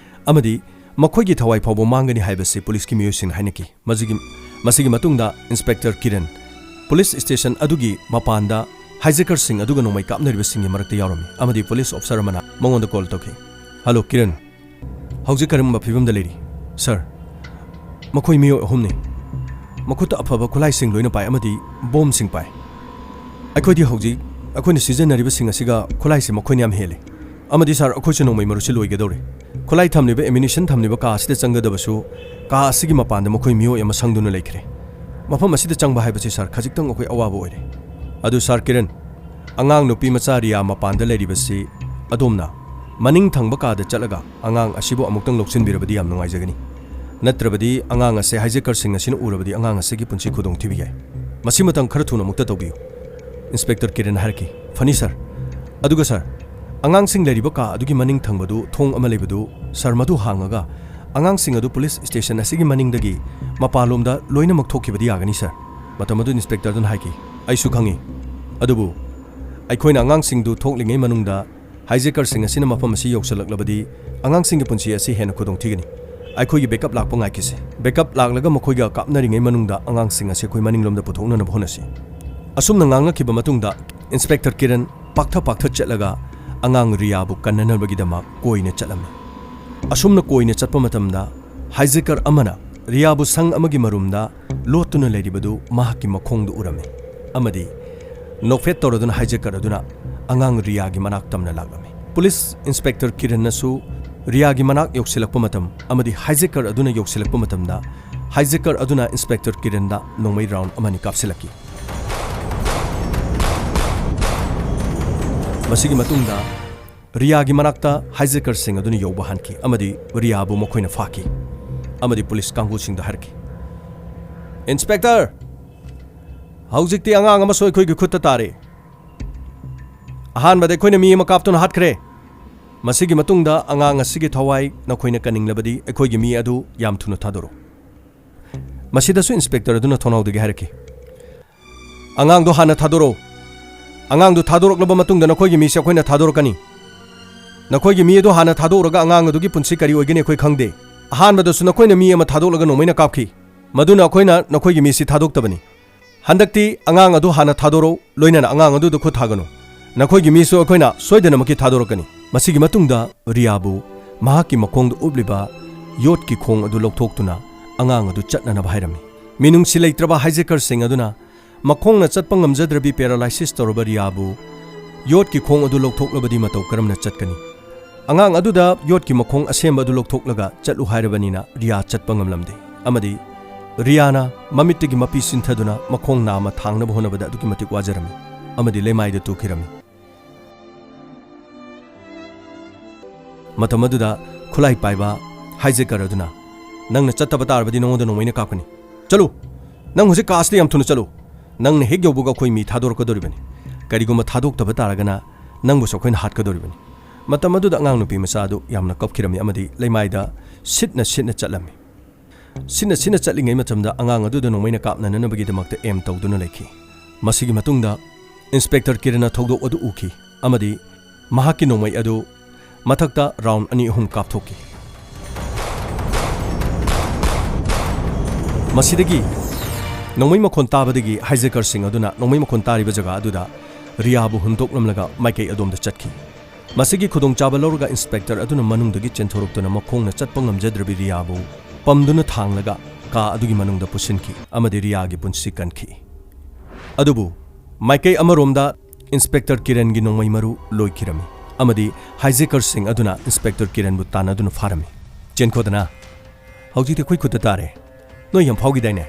ꯑꯃꯗꯤ ꯃꯈꯣꯏꯒꯤ ꯊꯋꯥꯏ ꯐꯥꯎꯕ ꯃꯥꯡꯒꯅꯤ ꯍꯥꯏꯕꯁꯤ ꯄꯨꯂꯤꯁꯀꯤ ꯃꯤꯑꯣꯏꯁꯤꯡꯅ ꯍꯥꯏꯅꯈꯤ꯫ ꯃꯁꯤꯒꯤ, ꯃꯁꯤꯒꯤ ꯃꯇꯨꯡꯗ ꯏꯟꯁꯄꯦꯛꯇꯔ ꯀꯤꯔꯟ ꯄꯨꯂꯤꯁ ꯁ꯭ꯇꯦꯁꯟ ꯑꯗꯨꯒꯤ ꯃꯄꯥꯟꯗ ꯍꯥꯏꯖꯦꯀꯔꯁꯤꯡ ꯑꯗꯨꯒ ꯅꯣꯡꯃꯩ ꯀꯥꯞꯅꯔꯤꯕꯁꯤꯡꯒꯤ ꯃꯔꯛꯇ ꯌꯥꯎꯔꯝꯃꯤ ꯑꯃꯗꯤ ꯄꯨꯂꯤꯁ ꯑꯣꯐꯤꯁꯔ ꯑꯃꯅ ꯃꯉꯣꯟꯗ ꯀꯣꯜ ꯇꯧꯈꯤ꯫ "ꯍꯜꯂꯣ ꯀꯤꯔꯟ, ꯍꯧꯖꯤꯛ ꯀꯔꯝꯕ ꯐꯤꯕꯝꯗ ꯂꯩꯔꯤ?" "ꯁꯥꯔ, ꯃꯈꯣꯏ ꯃꯤꯑꯣꯏ ꯑꯍꯨꯝꯅꯤ꯫ ꯃꯈꯨꯠꯇ ꯑꯐꯕ ꯈꯨꯠꯂꯥꯏꯁꯤꯡ ꯂꯣꯏꯅ ꯄꯥꯏ ꯑꯃꯗꯤ ꯕꯣꯝꯁꯤꯡ ꯄꯥꯏ꯫ ꯑꯩꯈꯣꯏꯗꯤ ꯍꯧꯖꯤꯛ ꯑꯩꯈꯣꯏꯅ ꯁꯤꯖꯤꯟꯅꯔꯤꯕꯁꯤꯡ ꯑꯁꯤꯒ ꯈꯨꯠꯂꯥꯏꯁꯤ ꯃꯈꯣꯏꯅ ꯌꯥꯝ ꯍꯦꯜꯂꯤ꯫ ꯑꯃꯗꯤ ꯁꯥꯔ, ꯑꯩꯈꯣꯏꯁꯨ ꯅꯣꯡꯃꯩ ꯃꯔꯨꯁꯤ ꯂꯣꯏꯒꯗꯧꯔꯦ꯫ ꯈꯨꯠꯂꯥꯏ ꯊꯝꯂꯤꯕ ꯑꯦꯃꯤꯅꯤꯁꯟ ꯊꯝꯂꯤꯕ ꯀꯥ ꯑꯁꯤꯗ ꯆꯪꯒꯗꯕꯁꯨ ꯀꯥ ꯑꯁꯤꯒꯤ ꯃꯄꯥꯟꯗ ꯃꯈꯣꯏ ꯃꯤꯑꯣꯏ ꯑꯃ ꯁꯪꯗꯨꯅ ꯂꯩꯈ꯭ꯔꯦ꯫ ꯃꯐꯝ ꯑꯁꯤꯗ ꯆꯪꯕ ꯍꯥꯏꯕꯁꯤ ꯁꯥꯔ ꯈꯖꯤꯛꯇꯪ ꯑꯩꯈꯣꯏ ꯑꯋꯥꯕ ꯑꯣꯏꯔꯦ꯫ ꯑꯗꯨ ꯁꯥꯔ ꯀꯤꯔꯟ, ꯑꯉꯥꯡ ꯅꯨꯄꯤ ꯃꯆꯥ ꯔꯤꯌꯥ ꯃꯄꯥꯟꯗ ꯂꯩꯔꯤꯕꯁꯤ ꯑꯗꯣꯝꯅ ꯃꯅꯤꯡ ꯊꯪꯕ ꯀꯥꯗ ꯆꯠꯂꯒ ꯑꯉꯥꯡ ꯑꯁꯤꯕꯨ ꯑꯃꯨꯛꯇꯪ ꯂꯧꯁꯤꯟꯕꯤꯔꯕꯗꯤ ꯌꯥꯝ ꯅꯨꯡꯉꯥꯏꯖꯒꯅꯤ꯫ ꯅꯠꯇ꯭ꯔꯕꯗꯤ ꯑꯉꯥꯡ ꯑꯁꯦ ꯍꯥꯏꯖꯦꯀꯔꯁꯤꯡ ꯑꯁꯤꯅ ꯎꯔꯕꯗꯤ ꯑꯉꯥꯡ ꯑꯁꯤꯒꯤ ꯄꯨꯟꯁꯤ ꯈꯨꯗꯣꯡ ꯊꯤꯕ ꯌꯥꯏ꯫ ꯃꯁꯤ ꯃꯇꯝ ꯈꯔ ꯊꯨꯅ ꯑꯃꯨꯛꯇ ꯇꯧꯕꯤꯌꯨ꯫" ꯏꯟꯁꯄꯦꯛꯇꯔ ꯀꯤꯔꯟ ꯍꯥꯏꯔꯛꯈꯤ, "ꯐꯅꯤ ꯁꯥꯔ꯫ ꯑꯗꯨꯒ ꯁꯥꯔ, ꯑꯉꯥꯡꯁꯤꯡ ꯂꯩꯔꯤꯕ ꯀꯥ ꯑꯗꯨꯒꯤ ꯃꯅꯤꯡ ꯊꯪꯕꯗꯨ ꯊꯣꯡ ꯑꯃ ꯂꯩꯕꯗꯨ ꯁꯥꯔ ꯃꯗꯨ ꯍꯥꯡꯉꯒ ꯑꯉꯥꯡꯁꯤꯡ ꯑꯗꯨ ꯄꯨꯂꯤꯁ ꯁ꯭ꯇꯦꯁꯟ ꯑꯁꯤꯒꯤ ꯃꯅꯤꯡꯗꯒꯤ ꯃꯄꯥꯟꯂꯣꯝꯗ ꯂꯣꯏꯅꯃꯛ ꯊꯣꯛꯈꯤꯕꯗꯤ ꯌꯥꯒꯅꯤ ꯁꯥꯔ꯫" ꯃꯇꯝ ꯑꯗꯨ ꯏꯟꯁꯄꯦꯛꯇꯔꯗꯨꯅ ꯍꯥꯏꯈꯤ, "ꯑꯩꯁꯨ ꯈꯪꯏ꯫ ꯑꯗꯨꯕꯨ ꯑꯩꯈꯣꯏꯅ ꯑꯉꯥꯡꯁꯤꯡꯗꯨ ꯊꯣꯛꯂꯤꯉꯩ ꯃꯅꯨꯡꯗ ꯍꯥꯏꯖꯦꯀꯔꯁꯤꯡ ꯑꯁꯤꯅ ꯃꯐꯝ ꯑꯁꯤ ꯌꯧꯁꯤꯜꯂꯛꯂꯕꯗꯤ ꯑꯉꯥꯡꯁꯤꯡꯒꯤ ꯄꯨꯟꯁꯤ ꯑꯁꯤ ꯍꯦꯟꯅ ꯈꯨꯗꯣꯡ ꯊꯤꯒꯅꯤ꯫ ꯑꯩꯈꯣꯏꯒꯤ ꯕꯦꯛꯑꯞ ꯂꯥꯛꯄ ꯉꯥꯏꯈꯤꯁꯤ꯫ ꯕꯦꯛꯑꯞ ꯂꯥꯛꯂꯒ ꯃꯈꯣꯏꯒ ꯀꯥꯞꯅꯔꯤꯉꯩ ꯃꯅꯨꯡꯗ ꯑꯉꯥꯡꯁꯤꯡ ꯑꯁꯤ ꯑꯩꯈꯣꯏ ꯃꯅꯤꯡꯂꯣꯝꯗ ꯄꯨꯊꯣꯛꯅꯅꯕ ꯍꯣꯠꯅꯁꯤ꯫" ꯑꯁꯨꯝꯅ ꯉꯥꯡꯅꯈꯤꯕ ꯃꯇꯨꯡꯗ ꯏꯟꯁꯄꯦꯛꯇꯔ ꯀꯤꯔꯟ ꯄꯥꯛꯊ ꯄꯥꯛꯊ ꯆꯠꯂꯒ ꯑꯉꯥꯡ ꯔꯤꯌꯥꯕꯨ ꯀꯟꯅꯅꯕꯒꯤꯗꯃꯛ ꯀꯣꯏꯅ ꯆꯠꯂꯝꯃꯤ꯫ ꯑꯁꯨꯝꯅ ꯀꯣꯏꯅ ꯆꯠꯄ ꯃꯇꯝꯗ ꯍꯥꯏꯖꯦꯀꯔ ꯑꯃꯅ ꯔꯤꯌꯥꯕꯨ ꯁꯪ ꯑꯃꯒꯤ ꯃꯔꯨꯝꯗ ꯂꯣꯠꯇꯨꯅ ꯂꯩꯔꯤꯕꯗꯨ ꯃꯍꯥꯛꯀꯤ ꯃꯈꯣꯡꯗ ꯎꯔꯝꯃꯤ ꯑꯃꯗꯤ ꯅꯣꯛꯐꯦꯠ ꯇꯧꯔꯗꯨꯅ ꯍꯥꯏꯖꯦꯀꯔ ꯑꯗꯨꯅ ꯑꯉꯥꯡ ꯔꯤꯌꯥꯒꯤ ꯃꯅꯥꯛ ꯇꯝꯅ ꯂꯥꯛꯂꯝꯃꯤ꯫ ꯄꯨꯂꯤꯁ ꯏꯟꯁꯄꯦꯛꯇꯔ ꯀꯤꯔꯟꯅꯁꯨ ꯔꯤꯌꯥꯒꯤ ꯃꯅꯥꯛ ꯌꯧꯁꯤꯜꯂꯛꯄ ꯃꯇꯝ ꯑꯃꯗꯤ ꯍꯥꯏꯖꯦꯀꯔ ꯑꯗꯨꯅ ꯌꯧꯁꯤꯜꯂꯛꯄ ꯃꯇꯝꯗ ꯍꯥꯏꯖꯦꯀꯔ ꯑꯗꯨꯅ ꯏꯟꯁꯄꯦꯛꯇꯔ ꯀꯤꯔꯟꯗ ꯅꯣꯡꯃꯩ ꯔꯥꯎꯟ ꯑꯃꯅꯤ ꯀꯥꯞꯁꯤꯜꯂꯛꯈꯤ꯫ ꯃꯁꯤꯒꯤ ꯃꯇꯨꯡꯗ ꯔꯤꯌꯥꯒꯤ ꯃꯅꯥꯛꯇ ꯍꯥꯏꯖꯦꯀꯔꯁꯤꯡ ꯑꯗꯨꯅ ꯌꯧꯕ ꯍꯟꯈꯤ ꯑꯃꯗꯤ ꯔꯤꯌꯥꯕꯨ ꯃꯈꯣꯏꯅ ꯐꯥꯈꯤ ꯑꯃꯗꯤ ꯄꯨꯂꯤꯁ ꯀꯥꯡꯕꯨꯁꯤꯡꯗ ꯍꯥꯏꯔꯛꯈꯤ, "ꯏꯟꯁꯄꯦꯛꯇꯔ, ꯍꯧꯖꯤꯛꯇꯤ ꯑꯉꯥꯡ ꯑꯃꯁꯨ ꯑꯩꯈꯣꯏꯒꯤ ꯈꯨꯠꯇ ꯇꯥꯔꯦ꯫ ꯑꯍꯥꯟꯕꯗ ꯑꯩꯈꯣꯏꯅ ꯃꯤ ꯑꯃ ꯀꯥꯞꯇꯨꯅ ꯍꯥꯠꯈ꯭ꯔꯦ꯫ ꯃꯁꯤꯒꯤ ꯃꯇꯨꯡꯗ ꯑꯉꯥꯡ ꯑꯁꯤꯒꯤ ꯊꯋꯥꯏ ꯅꯈꯣꯏꯅ ꯀꯟꯅꯤꯡꯂꯕꯗꯤ ꯑꯩꯈꯣꯏꯒꯤ ꯃꯤ ꯑꯗꯨ ꯌꯥꯝ ꯊꯨꯅ ꯊꯥꯗꯣꯔꯛꯎ꯫" ꯃꯁꯤꯗꯁꯨ ꯏꯟꯁꯄꯦꯛꯇꯔ ꯑꯗꯨꯅ ꯊꯣꯡꯅꯥꯎꯗꯒꯤ ꯍꯥꯏꯔꯛꯈꯤ, "ꯑꯉꯥꯡꯗꯣ ꯍꯥꯟꯅ ꯊꯥꯗꯣꯔꯛꯎ꯫ ꯑꯉꯥꯡꯗꯨ ꯊꯥꯗꯣꯔꯛꯂꯕ ꯃꯇꯨꯡꯗ ꯅꯈꯣꯏꯒꯤ ꯃꯤꯁꯦ ꯑꯩꯈꯣꯏꯅ ꯊꯥꯗꯣꯔꯛꯀꯅꯤ꯫ ꯅꯈꯣꯏꯒꯤ ꯃꯤ ꯑꯗꯨ ꯍꯥꯟꯅ ꯊꯥꯗꯣꯛꯎꯔꯒ ꯑꯉꯥꯡ ꯑꯗꯨꯒꯤ ꯄꯨꯟꯁꯤ ꯀꯔꯤ ꯑꯣꯏꯒꯅꯤ ꯑꯩꯈꯣꯏ ꯈꯪꯗꯦ꯫ ꯑꯍꯥꯟꯕꯗꯁꯨ ꯅꯈꯣꯏꯅ ꯃꯤ ꯑꯃ ꯊꯥꯗꯣꯛꯂꯒ ꯅꯣꯡꯃꯩꯅ ꯀꯥꯞꯈꯤ꯫ ꯃꯗꯨꯅ ꯑꯩꯈꯣꯏꯅ ꯅꯈꯣꯏꯒꯤ ꯃꯤꯁꯤ ꯊꯥꯗꯣꯛꯇꯕꯅꯤ꯫ ꯍꯟꯗꯛꯇꯤ ꯑꯉꯥꯡ ꯑꯗꯨ ꯍꯥꯟꯅ ꯊꯥꯗꯣꯔꯛꯎ, ꯂꯣꯏꯅꯅ ꯑꯉꯥꯡ ꯑꯗꯨꯗ ꯈꯨꯠ ꯊꯥꯒꯅꯨ꯫ ꯅꯈꯣꯏꯒꯤ ꯃꯤꯁꯨ ꯑꯩꯈꯣꯏꯅ ꯁꯣꯏꯗꯅꯃꯛꯀꯤ ꯊꯥꯗꯣꯔꯛꯀꯅꯤ꯫" ꯃꯁꯤꯒꯤ ꯃꯇꯨꯡꯗ ꯔꯤꯌꯥꯕꯨ ꯃꯍꯥꯛꯀꯤ ꯃꯈꯣꯡꯗ ꯎꯞꯂꯤꯕ ꯌꯣꯠꯀꯤ ꯈꯣꯡ ꯑꯗꯨ ꯂꯧꯊꯣꯛꯇꯨꯅ ꯑꯉꯥꯡ ꯑꯗꯨ ꯆꯠꯅꯅꯕ ꯍꯥꯏꯔꯝꯃꯤ꯫ ꯃꯤꯅꯨꯡꯁꯤ ꯂꯩꯇ꯭ꯔꯕ ꯍꯥꯏꯖꯦꯀꯔꯁꯤꯡ ꯑꯗꯨꯅ ꯃꯈꯣꯡꯅ ꯆꯠꯄ ꯉꯝꯖꯗ꯭ꯔꯕꯤ ꯄꯦꯔꯥꯂꯥꯏꯁꯤꯁ ꯇꯧꯔꯕ ꯔꯤꯌꯥꯕꯨ ꯌꯣꯠꯀꯤ ꯈꯣꯡ ꯑꯗꯨ ꯂꯧꯊꯣꯛꯂꯕꯗꯤ ꯃꯇꯧ ꯀꯔꯝꯅ ꯆꯠꯀꯅꯤ? ꯑꯉꯥꯡ ꯑꯗꯨꯗ ꯌꯣꯠꯀꯤ ꯃꯈꯣꯡ ꯑꯁꯦꯝꯕ ꯑꯗꯨ ꯂꯧꯊꯣꯛꯂꯒ ꯆꯠꯂꯨ ꯍꯥꯏꯔꯕꯅꯤꯅ ꯔꯤꯌꯥ ꯆꯠꯄ ꯉꯝꯂꯝꯗꯦ꯫ ꯑꯃꯗꯤ ꯔꯤꯌꯥꯅ ꯃꯃꯤꯠꯇꯒꯤ ꯃꯄꯤ ꯁꯤꯟꯊꯗꯨꯅ ꯃꯈꯣꯡ ꯅꯥꯝꯃ ꯊꯥꯡꯅꯕ ꯍꯣꯠꯅꯕꯗ ꯑꯗꯨꯛꯀꯤ ꯃꯇꯤꯛ ꯋꯥꯖꯔꯝꯃꯤ ꯑꯃꯗꯤ ꯂꯩꯃꯥꯏꯗ ꯇꯨꯈꯤꯔꯝꯃꯤ꯫ ꯃꯇꯝ ꯑꯗꯨꯗ ꯈꯨꯠꯂꯥꯏ ꯄꯥꯏꯕ ꯍꯥꯏꯖꯦꯀꯔ ꯑꯗꯨꯅ, "ꯅꯪꯅ ꯆꯠꯇꯕ ꯇꯥꯔꯕꯗꯤ ꯅꯉꯣꯟꯗ ꯅꯣꯡꯃꯩꯅ ꯀꯥꯞꯀꯅꯤ꯫ ꯆꯠꯂꯨ! ꯅꯪ ꯍꯧꯖꯤꯛ ꯀꯥ ꯑꯁꯤꯗ ꯌꯥꯝ ꯊꯨꯅ ꯆꯠꯂꯨ! ꯅꯪꯅ ꯍꯦꯛ ꯌꯧꯕꯒ ꯑꯩꯈꯣꯏ ꯃꯤ ꯊꯥꯗꯣꯔꯛꯀꯗꯧꯔꯤꯕꯅꯤ꯫ ꯀꯔꯤꯒꯨꯝꯕ ꯊꯥꯗꯣꯛꯇꯕ ꯇꯥꯔꯒꯅ ꯅꯪꯕꯨꯁꯨ ꯑꯩꯈꯣꯏꯅ ꯍꯥꯠꯀꯗꯧꯔꯤꯕꯅꯤ꯫" ꯃꯇꯝ ꯑꯗꯨꯗ ꯑꯉꯥꯡ ꯅꯨꯄꯤ ꯃꯆꯥ ꯑꯗꯨ ꯌꯥꯝꯅ ꯀꯞꯈꯤꯔꯝꯃꯤ ꯑꯃꯗꯤ ꯂꯩꯃꯥꯏꯗ ꯁꯤꯠꯅ ꯁꯤꯠꯅ ꯆꯠꯂꯝꯃꯤ꯫ ꯁꯤꯠꯅ ꯁꯤꯠꯅ ꯆꯠꯂꯤꯉꯩ ꯃꯇꯝꯗ ꯑꯉꯥꯡ ꯑꯗꯨꯗ ꯅꯣꯡꯃꯩꯅ ꯀꯥꯞꯅꯅꯕꯒꯤꯗꯃꯛꯇ ꯑꯦꯝ ꯇꯧꯗꯨꯅ ꯂꯩꯈꯤ꯫ ꯃꯁꯤꯒꯤ ꯃꯇꯨꯡꯗ ꯏꯟꯁꯄꯦꯛꯇꯔ ꯀꯤꯔꯟꯅ ꯊꯧꯗꯣꯛ ꯑꯗꯨ ꯎꯈꯤ ꯑꯃꯗꯤ ꯃꯍꯥꯛꯀꯤ ꯅꯣꯡꯃꯩ ꯑꯗꯨ ꯃꯊꯛꯇ ꯔꯥꯎꯟ ꯑꯅꯤ ꯑꯍꯨꯝ ꯀꯥꯞꯊꯣꯛꯈꯤ꯫ ꯃꯁꯤꯗꯒꯤ ꯅꯣꯡꯃꯩ ꯃꯈꯣꯟ ꯇꯥꯕꯗꯒꯤ ꯍꯥꯏꯖꯦꯀꯔꯁꯤꯡ ꯑꯗꯨꯅ ꯅꯣꯡꯃꯩ ꯃꯈꯣꯟ ꯇꯥꯔꯤꯕ ꯖꯒꯥ ꯑꯗꯨꯗ ꯔꯤꯌꯥꯕꯨ ꯍꯨꯟꯗꯣꯛꯂꯝꯂꯒ ꯃꯥꯏꯀꯩ ꯑꯗꯣꯝꯗ ꯆꯠꯈꯤ꯫ ꯃꯁꯤꯒꯤ ꯈꯨꯗꯣꯡꯆꯥꯕ ꯂꯧꯔꯒ ꯏꯟꯁꯄꯦꯛꯇꯔ ꯑꯗꯨꯅ ꯃꯅꯨꯡꯗꯒꯤ ꯆꯦꯟꯊꯣꯔꯛꯇꯨꯅ ꯃꯈꯣꯡꯅ ꯆꯠꯄ ꯉꯝꯖꯗ꯭ꯔꯕꯤ ꯔꯤꯌꯥꯕꯨ ꯄꯝꯗꯨꯅ ꯊꯥꯡꯂꯒ ꯀꯥ ꯑꯗꯨꯒꯤ ꯃꯅꯨꯡꯗ ꯄꯨꯁꯤꯟꯈꯤ ꯑꯃꯗꯤ ꯔꯤꯌꯥꯒꯤ ꯄꯨꯟꯁꯤ ꯀꯟꯈꯤ꯫ ꯑꯗꯨꯕꯨ ꯃꯥꯏꯀꯩ ꯑꯃꯔꯣꯝꯗ ꯏꯟꯁꯄꯦꯛꯇꯔ ꯀꯤꯔꯟꯒꯤ ꯅꯣꯡꯃꯩ ꯃꯔꯨ ꯂꯣꯏꯈꯤꯔꯝꯃꯤ ꯑꯃꯗꯤ ꯍꯥꯏꯖꯦꯀꯔꯁꯤꯡ ꯑꯗꯨꯅ ꯏꯟꯁꯄꯦꯛꯇꯔ ꯀꯤꯔꯟꯕꯨ ꯇꯥꯟꯅꯗꯨꯅ ꯐꯥꯔꯝꯃꯤ꯫ "ꯆꯦꯟꯈꯣꯗꯅ, ꯍꯧꯖꯤꯛꯇꯤ ꯑꯩꯈꯣꯏ ꯈꯨꯠꯇ ꯇꯥꯔꯦ꯫ ꯅꯣꯏ ꯌꯥꯝ ꯐꯥꯎꯈꯤꯗꯥꯏꯅꯦ?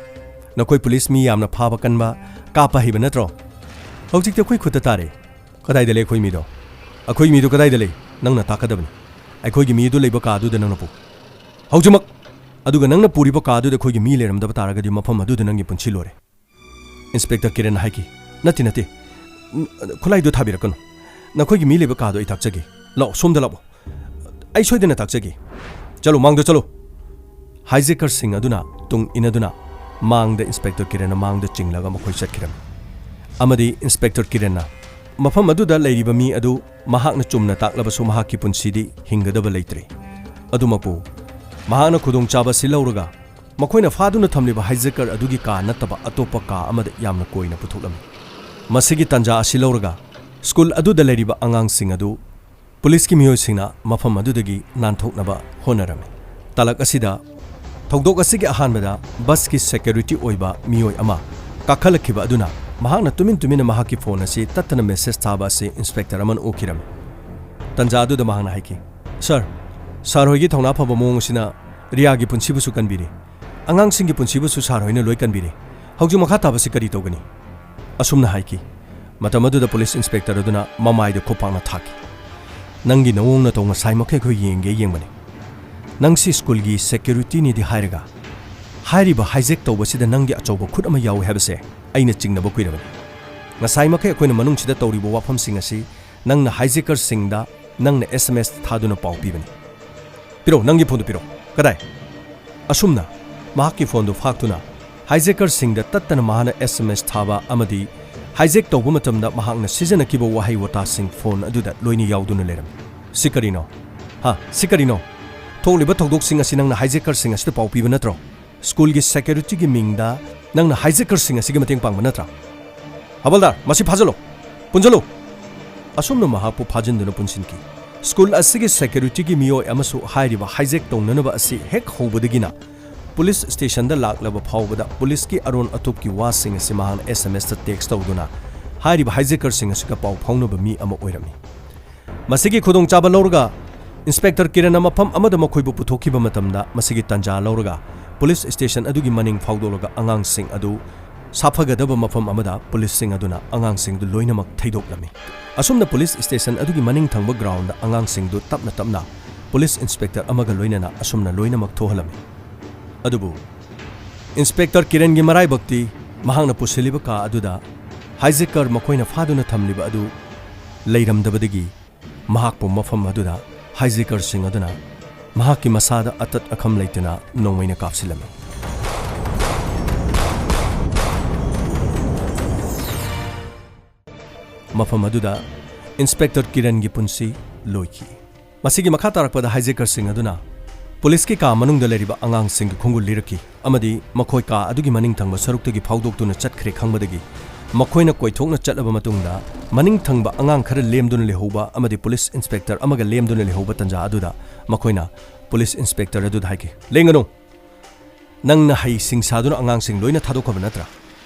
ꯅꯈꯣꯏ ꯄꯨꯂꯤꯁ ꯃꯤ ꯌꯥꯝꯅ ꯐꯥꯕ ꯀꯟꯕ, ꯀꯥꯞꯄ ꯍꯩꯕ ꯅꯠꯇ꯭ꯔꯣ? ꯍꯧꯖꯤꯛꯇꯤ ꯑꯩꯈꯣꯏ ꯈꯨꯠꯇ ꯇꯥꯔꯦ꯫ ꯀꯗꯥꯏꯗ ꯂꯩ ꯑꯩꯈꯣꯏ ꯃꯤꯗꯣ? ꯑꯩꯈꯣꯏ ꯃꯤꯗꯣ ꯀꯗꯥꯏꯗ ꯂꯩ? ꯅꯪꯅ ꯇꯥꯛꯀꯗꯕꯅꯤ꯫ ꯑꯩꯈꯣꯏꯒꯤ ꯃꯤꯗꯨ ꯂꯩꯕ ꯀꯥꯗꯨꯗ ꯅꯪꯅ ꯄꯨ꯫ ꯍꯧꯖꯤꯛꯃꯛ!" ꯑꯗꯨꯒ ꯅꯪꯅ ꯄꯨꯔꯤꯕ ꯀꯥ ꯑꯗꯨꯗ ꯑꯩꯈꯣꯏꯒꯤ ꯃꯤ ꯂꯩꯔꯝꯗꯕ ꯇꯥꯔꯒꯗꯤ ꯃꯐꯝ ꯑꯗꯨꯗ ꯅꯪꯒꯤ ꯄꯨꯟꯁꯤ ꯂꯣꯏꯔꯦ꯫ ꯏꯟꯁꯄꯦꯛꯇꯔ ꯀꯤꯔꯟꯅ ꯍꯥꯏꯈꯤ, "ꯅꯠꯇꯦ, ꯅꯠꯇꯦ, ꯈꯨꯠꯂꯥꯏꯗꯨ ꯊꯥꯕꯤꯔꯛꯀꯅꯨ꯫ ꯅꯈꯣꯏꯒꯤ ꯃꯤ ꯂꯩꯕ ꯀꯥꯗꯣ ꯑꯩ ꯇꯥꯛꯆꯒꯦ꯫ ꯂꯥꯛꯑꯣ, ꯁꯣꯝꯗ ꯂꯥꯛꯑꯣ꯫ ꯑꯩ ꯁꯣꯏꯗꯅ ꯇꯥꯛꯆꯒꯦ꯫ ꯆꯠꯂꯣ, ꯃꯥꯡꯗ ꯆꯠꯂꯣ"꯫ ꯍꯥꯏꯖꯦꯀꯔꯁꯤꯡ ꯑꯗꯨꯅ ꯇꯨꯡ ꯏꯟꯅꯗꯨꯅ ꯃꯥꯡꯗ ꯏꯟꯁꯄꯦꯛꯇꯔ ꯀꯤꯔꯟꯅ ꯃꯥꯡꯗ ꯆꯤꯡꯂꯒ ꯃꯈꯣꯏ ꯆꯠꯈꯤꯔꯝꯃꯤ꯫ ꯑꯃꯗꯤ ꯏꯟꯁꯄꯦꯛꯇꯔ ꯀꯤꯔꯟꯅ ꯃꯐꯝ ꯑꯗꯨꯗ ꯂꯩꯔꯤꯕ ꯃꯤ ꯑꯗꯨ ꯃꯍꯥꯛꯅ ꯆꯨꯝꯅ ꯇꯥꯛꯂꯕꯁꯨ ꯃꯍꯥꯛꯀꯤ ꯄꯨꯟꯁꯤꯗꯤ ꯍꯤꯡꯒꯗꯕ ꯂꯩꯇ꯭ꯔꯦ꯫ ꯑꯗꯨꯃꯛꯄꯨ ꯃꯍꯥꯛꯅ ꯈꯨꯗꯣꯡꯆꯥꯕ ꯑꯁꯤ ꯂꯧꯔꯒ ꯃꯈꯣꯏꯅ ꯐꯥꯗꯨꯅ ꯊꯝꯂꯤꯕ ꯍꯥꯏꯖꯦꯀꯔ ꯑꯗꯨꯒꯤ ꯀꯥ ꯅꯠꯇꯕ ꯑꯇꯣꯞꯄ ꯀꯥ ꯑꯃꯗ ꯌꯥꯝꯅ ꯀꯣꯏꯅ ꯄꯨꯊꯣꯛꯂꯝꯃꯤ꯫ ꯃꯁꯤꯒꯤ ꯇꯥꯟꯖꯥ ꯑꯁꯤ ꯂꯧꯔꯒ ꯁ꯭ꯀꯨꯜ ꯑꯗꯨꯗ ꯂꯩꯔꯤꯕ ꯑꯉꯥꯡꯁꯤꯡ ꯑꯗꯨ ꯄꯨꯂꯤꯁꯀꯤ ꯃꯤꯑꯣꯏꯁꯤꯡꯅ ꯃꯐꯝ ꯑꯗꯨꯗꯒꯤ ꯅꯥꯟꯊꯣꯛꯅꯕ ꯍꯣꯠꯅꯔꯝꯃꯤ꯫ ꯇꯥꯂꯛ ꯑꯁꯤꯗ ꯊꯧꯗꯣꯛ ꯑꯁꯤꯒꯤ ꯑꯍꯥꯟꯕꯗ ꯕꯁꯀꯤ ꯁꯦꯀ꯭ꯌꯨꯔꯤꯇꯤ ꯑꯣꯏꯕ ꯃꯤꯑꯣꯏ ꯑꯃ ꯀꯥꯈꯠꯂꯛꯈꯤꯕ ꯑꯗꯨꯅ ꯃꯍꯥꯛꯅ ꯇꯨꯃꯤꯟ ꯇꯨꯃꯤꯟꯅ ꯃꯍꯥꯛꯀꯤ ꯐꯣꯟ ꯑꯁꯤ ꯇꯠꯇꯅ ꯃꯦꯁꯦꯖ ꯊꯥꯕ ꯑꯁꯤ ꯏꯟꯁꯄꯦꯛꯇꯔ ꯑꯃꯅ ꯎꯈꯤꯔꯝꯃꯤ꯫ ꯇꯥꯟꯖꯥ ꯑꯗꯨꯗ ꯃꯍꯥꯛꯅ ꯍꯥꯏꯈꯤ, "ꯁꯥꯔ, ꯁꯥꯔ ꯍꯣꯏꯒꯤ ꯊꯧꯅꯥ ꯐꯕ ꯃꯑꯣꯡ ꯑꯁꯤꯅ ꯔꯤꯌꯥꯒꯤ ꯄꯨꯟꯁꯤꯕꯨꯁꯨ ꯀꯟꯕꯤꯔꯦ꯫ ꯑꯉꯥꯡꯁꯤꯡꯒꯤ ꯄꯨꯟꯁꯤꯕꯨꯁꯨ ꯁꯥꯔ ꯍꯣꯏꯅ ꯂꯣꯏ ꯀꯟꯕꯤꯔꯦ꯫ ꯍꯧꯖꯤꯛ ꯃꯈꯥ ꯇꯥꯕꯁꯤ ꯀꯔꯤ ꯇꯧꯒꯅꯤ?" ꯑꯁꯨꯝꯅ ꯍꯥꯏꯈꯤ꯫ ꯃꯇꯝ ꯑꯗꯨꯗ ꯄꯨꯂꯤꯁ ꯏꯟꯁꯄꯦꯛꯇꯔ ꯑꯗꯨꯅ ꯃꯃꯥꯏꯗ ꯈꯨꯠ ꯄꯥꯛꯅ ꯊꯥꯈꯤ꯫ "ꯅꯪꯒꯤ ꯅꯑꯣꯡ ꯅꯇꯧ ꯉꯁꯥꯏꯃꯛ ꯑꯩꯈꯣꯏ ꯌꯦꯡꯒꯦ ꯌꯦꯡꯕꯅꯤ꯫ ꯅꯪꯁꯤ ꯁ꯭ꯀꯨꯜꯒꯤ ꯁꯦꯀ꯭ꯌꯨꯔꯤꯇꯤꯅꯤꯗꯤ ꯍꯥꯏꯔꯒ, ꯍꯥꯏꯔꯤꯕ ꯍꯥꯏꯖꯦꯛ ꯇꯧꯕꯁꯤꯗ ꯅꯪꯒꯤ ꯑꯆꯧꯕ ꯈꯨꯠ ꯑꯃ ꯌꯥꯎꯏ ꯍꯥꯏꯕꯁꯦ ꯑꯩꯅ ꯆꯤꯡꯅꯕ ꯀꯨꯏꯔꯕꯅꯤ꯫ ꯉꯁꯥꯏꯃꯛ ꯑꯩꯈꯣꯏꯅ ꯃꯅꯨꯡꯁꯤꯗ ꯇꯧꯔꯤꯕ ꯋꯥꯐꯝꯁꯤꯡ ꯑꯁꯤ ꯅꯪꯅ ꯍꯥꯏꯖꯦꯀꯔꯁꯤꯡꯗ ꯅꯪꯅ ꯑꯦꯁ ꯑꯦꯝ ꯑꯦꯁ ꯊꯥꯗꯨꯅ ꯄꯥꯎ ꯄꯤꯕꯅꯤ꯫ ꯄꯤꯔꯛꯑꯣ, ꯅꯪꯒꯤ ꯐꯣꯟꯗꯨ ꯄꯤꯔꯛꯑꯣ꯫ ꯀꯗꯥꯏ?" ꯑꯁꯨꯝꯅ ꯃꯍꯥꯛꯀꯤ ꯐꯣꯟꯗꯨ ꯐꯥꯛꯇꯨꯅ ꯍꯥꯏꯖꯦꯀꯔꯁꯤꯡꯗ ꯇꯠꯇꯅ ꯃꯍꯥꯛꯅ ꯑꯦꯁ ꯑꯦꯝ ꯑꯦꯁ ꯊꯥꯕ ꯑꯃꯗꯤ ꯍꯥꯏꯖꯦꯛ ꯇꯧꯕ ꯃꯇꯝꯗ ꯃꯍꯥꯛꯅ ꯁꯤꯖꯤꯟꯅꯈꯤꯕ ꯋꯥꯍꯩ ꯋꯥꯇꯥꯁꯤꯡ ꯐꯣꯟ ꯑꯗꯨꯗ ꯂꯣꯏꯅ ꯌꯥꯎꯗꯨꯅ ꯂꯩꯔꯝꯃꯤ꯫ "ꯁꯤ ꯀꯔꯤꯅꯣ? ꯍꯥ, ꯁꯤ ꯀꯔꯤꯅꯣ? ꯊꯣꯛꯂꯤꯕ ꯊꯧꯗꯣꯛꯁꯤꯡ ꯑꯁꯤ ꯅꯪꯅ ꯍꯥꯏꯖꯦꯀꯔꯁꯤꯡ ꯑꯁꯤꯗ ꯄꯥꯎ ꯄꯤꯕ ꯅꯠꯇ꯭ꯔꯣ? ꯁ꯭ꯀꯨꯜꯒꯤ ꯁꯦꯀ꯭ꯌꯨꯔꯤꯇꯤꯒꯤ ꯃꯤꯡꯗ ꯅꯪꯅ ꯍꯥꯏꯖꯦꯀꯔꯁꯤꯡ ꯑꯁꯤꯒꯤ ꯃꯇꯦꯡ ꯄꯥꯡꯕ ꯅꯠꯇ꯭ꯔꯥ? ꯍꯕꯜꯗꯥꯔ, ꯃꯁꯤ ꯐꯥꯖꯤꯜꯂꯣ, ꯄꯨꯟꯁꯤꯜꯂꯨ!" ꯑꯁꯨꯝꯅ ꯃꯍꯥꯛꯄꯨ ꯐꯥꯖꯤꯟꯗꯨꯅ ꯄꯨꯟꯁꯤꯟꯈꯤ꯫ ꯁ꯭ꯀꯨꯜ ꯑꯁꯤꯒꯤ ꯁꯦꯀ꯭ꯌꯨꯔꯤꯇꯤꯒꯤ ꯃꯤꯑꯣꯏ ꯑꯃꯁꯨ ꯍꯥꯏꯔꯤꯕ ꯍꯥꯏꯖꯦꯛ ꯇꯧꯅꯅꯕ ꯑꯁꯤ ꯍꯦꯛ ꯍꯧꯕꯗꯒꯤꯅ ꯄꯨꯂꯤꯁ ꯁ꯭ꯇꯦꯁꯟꯗ ꯂꯥꯛꯂꯕ ꯐꯥꯎꯕꯗ ꯄꯨꯂꯤꯁꯀꯤ ꯑꯔꯣꯟ ꯑꯇꯣꯞꯀꯤ ꯋꯥꯁꯤꯡ ꯑꯁꯤ ꯃꯍꯥꯛꯅ ꯑꯦꯁ ꯑꯦꯝ ꯑꯦꯁꯇ ꯇꯦꯛꯁ ꯇꯧꯗꯨꯅ ꯍꯥꯏꯔꯤꯕ ꯍꯥꯏꯖꯦꯀꯔꯁꯤꯡ ꯑꯁꯤꯒ ꯄꯥꯎ ꯐꯥꯎꯅꯕ ꯃꯤ ꯑꯃ ꯑꯣꯏꯔꯝꯃꯤ꯫ ꯃꯁꯤꯒꯤ ꯈꯨꯗꯣꯡꯆꯥꯕ ꯂꯧꯔꯒ ꯏꯟꯁꯄꯦꯛꯇꯔ ꯀꯤꯔꯟꯅ ꯃꯐꯝ ꯑꯃꯗ ꯃꯈꯣꯏꯕꯨ ꯄꯨꯊꯣꯛꯈꯤꯕ ꯃꯇꯝꯗ, ꯃꯁꯤꯒꯤ ꯇꯥꯟꯖꯥ ꯂꯧꯔꯒ ꯄꯨꯂꯤꯁ ꯁ꯭ꯇꯦꯁꯟ ꯑꯗꯨꯒꯤ ꯃꯅꯤꯡ ꯐꯥꯎꯗꯣꯛꯂꯒ ꯑꯉꯥꯡꯁꯤꯡ ꯑꯗꯨ ꯁꯥꯐꯒꯗꯕ ꯃꯐꯝ ꯑꯃꯗ ꯄꯨꯂꯤꯁꯁꯤꯡ ꯑꯗꯨꯅ ꯑꯉꯥꯡꯁꯤꯡꯗꯨ ꯂꯣꯏꯅꯃꯛ ꯊꯩꯗꯣꯛꯂꯝꯃꯤ꯫ ꯑꯁꯨꯝꯅ ꯄꯨꯂꯤꯁ ꯁ꯭ꯇꯦꯁꯟ ꯑꯗꯨꯒꯤ ꯃꯅꯤꯡ ꯊꯪꯕ ꯒ꯭ꯔꯥꯎꯟꯗ ꯑꯉꯥꯡꯁꯤꯡꯗꯨ ꯇꯞꯅ ꯇꯞꯅ ꯄꯨꯂꯤꯁ ꯏꯟꯁꯄꯦꯛꯇꯔ ꯑꯃꯒ ꯂꯣꯏꯅꯅ ꯑꯁꯨꯝꯅ ꯂꯣꯏꯅꯃꯛ ꯊꯣꯛꯍꯜꯂꯝꯃꯤ꯫ ꯑꯗꯨꯕꯨ ꯏꯟꯁꯄꯦꯛꯇꯔ ꯀꯤꯔꯟꯒꯤ ꯃꯔꯥꯏꯕꯛꯇꯤ, ꯃꯍꯥꯛꯅ ꯄꯨꯁꯤꯜꯂꯤꯕ ꯀꯥ ꯑꯗꯨꯗ ꯍꯥꯏꯖꯦꯀꯔ ꯃꯈꯣꯏꯅ ꯐꯥꯗꯨꯅ ꯊꯝꯂꯤꯕ ꯑꯗꯨ ꯂꯩꯔꯝꯗꯕꯗꯒꯤ, ꯃꯍꯥꯛꯄꯨ ꯃꯐꯝ ꯑꯗꯨꯗ ꯍꯥꯏꯖꯦꯀꯔꯁꯤꯡ ꯑꯗꯨꯅ ꯃꯍꯥꯛꯀꯤ ꯃꯁꯥꯗ ꯑꯇꯠ ꯑꯈꯝ ꯂꯩꯇꯅ ꯅꯣꯡꯃꯩꯅ ꯀꯥꯞꯁꯤꯜꯂꯝꯃꯤ꯫ ꯃꯐꯝ ꯑꯗꯨꯗ ꯏꯟꯁꯄꯦꯛꯇꯔ ꯀꯤꯔꯟꯒꯤ ꯄꯨꯟꯁꯤ ꯂꯣꯏꯈꯤ꯫ ꯃꯁꯤꯒꯤ ꯃꯈꯥ ꯇꯥꯔꯛꯄꯗ ꯍꯥꯏꯖꯦꯀꯔꯁꯤꯡ ꯑꯗꯨꯅ ꯄꯨꯂꯤꯁꯀꯤ ꯀꯥ ꯃꯅꯨꯡꯗ ꯂꯩꯔꯤꯕ ꯑꯉꯥꯡꯁꯤꯡꯒꯤ ꯈꯣꯡꯒꯨꯜ ꯂꯤꯔꯛꯈꯤ ꯑꯃꯗꯤ ꯃꯈꯣꯏ ꯀꯥ ꯑꯗꯨꯒꯤ ꯃꯅꯤꯡ ꯊꯪꯕ ꯁꯔꯨꯛꯇꯒꯤ ꯐꯥꯎꯗꯣꯛꯇꯨꯅ ꯆꯠꯈ꯭ꯔꯦ ꯈꯪꯕꯗꯒꯤ, ꯃꯈꯣꯏꯅ ꯀꯣꯏꯊꯣꯛꯅ ꯆꯠꯂꯕ ꯃꯇꯨꯡꯗ, ꯃꯅꯤꯡ ꯊꯪꯕ ꯑꯉꯥꯡ ꯈꯔ ꯂꯦꯝꯗꯨꯅ ꯂꯩꯍꯧꯕ ꯑꯃꯗꯤ ꯄꯨꯂꯤꯁ ꯏꯟꯁꯄꯦꯛꯇꯔ ꯑꯃꯒ ꯂꯦꯝꯗꯨꯅ ꯂꯩꯍꯧꯕ ꯇꯟꯖꯥ ꯑꯗꯨꯗ ꯃꯈꯣꯏꯅ ꯄꯨꯂꯤꯁ ꯏꯟꯁꯄꯦꯛꯇꯔ ꯑꯗꯨꯗ ꯍꯥꯏꯈꯤ, "ꯂꯦꯡꯒꯅꯨ! ꯅꯪꯅ ꯍꯩ ꯁꯤꯡ ꯁꯥꯗꯨꯅ ꯑꯉꯥꯡꯁꯤꯡ ꯂꯣꯏꯅ ꯊꯥꯗꯣꯛꯈ꯭ꯔꯕ ꯅꯠꯇ꯭ꯔꯥ?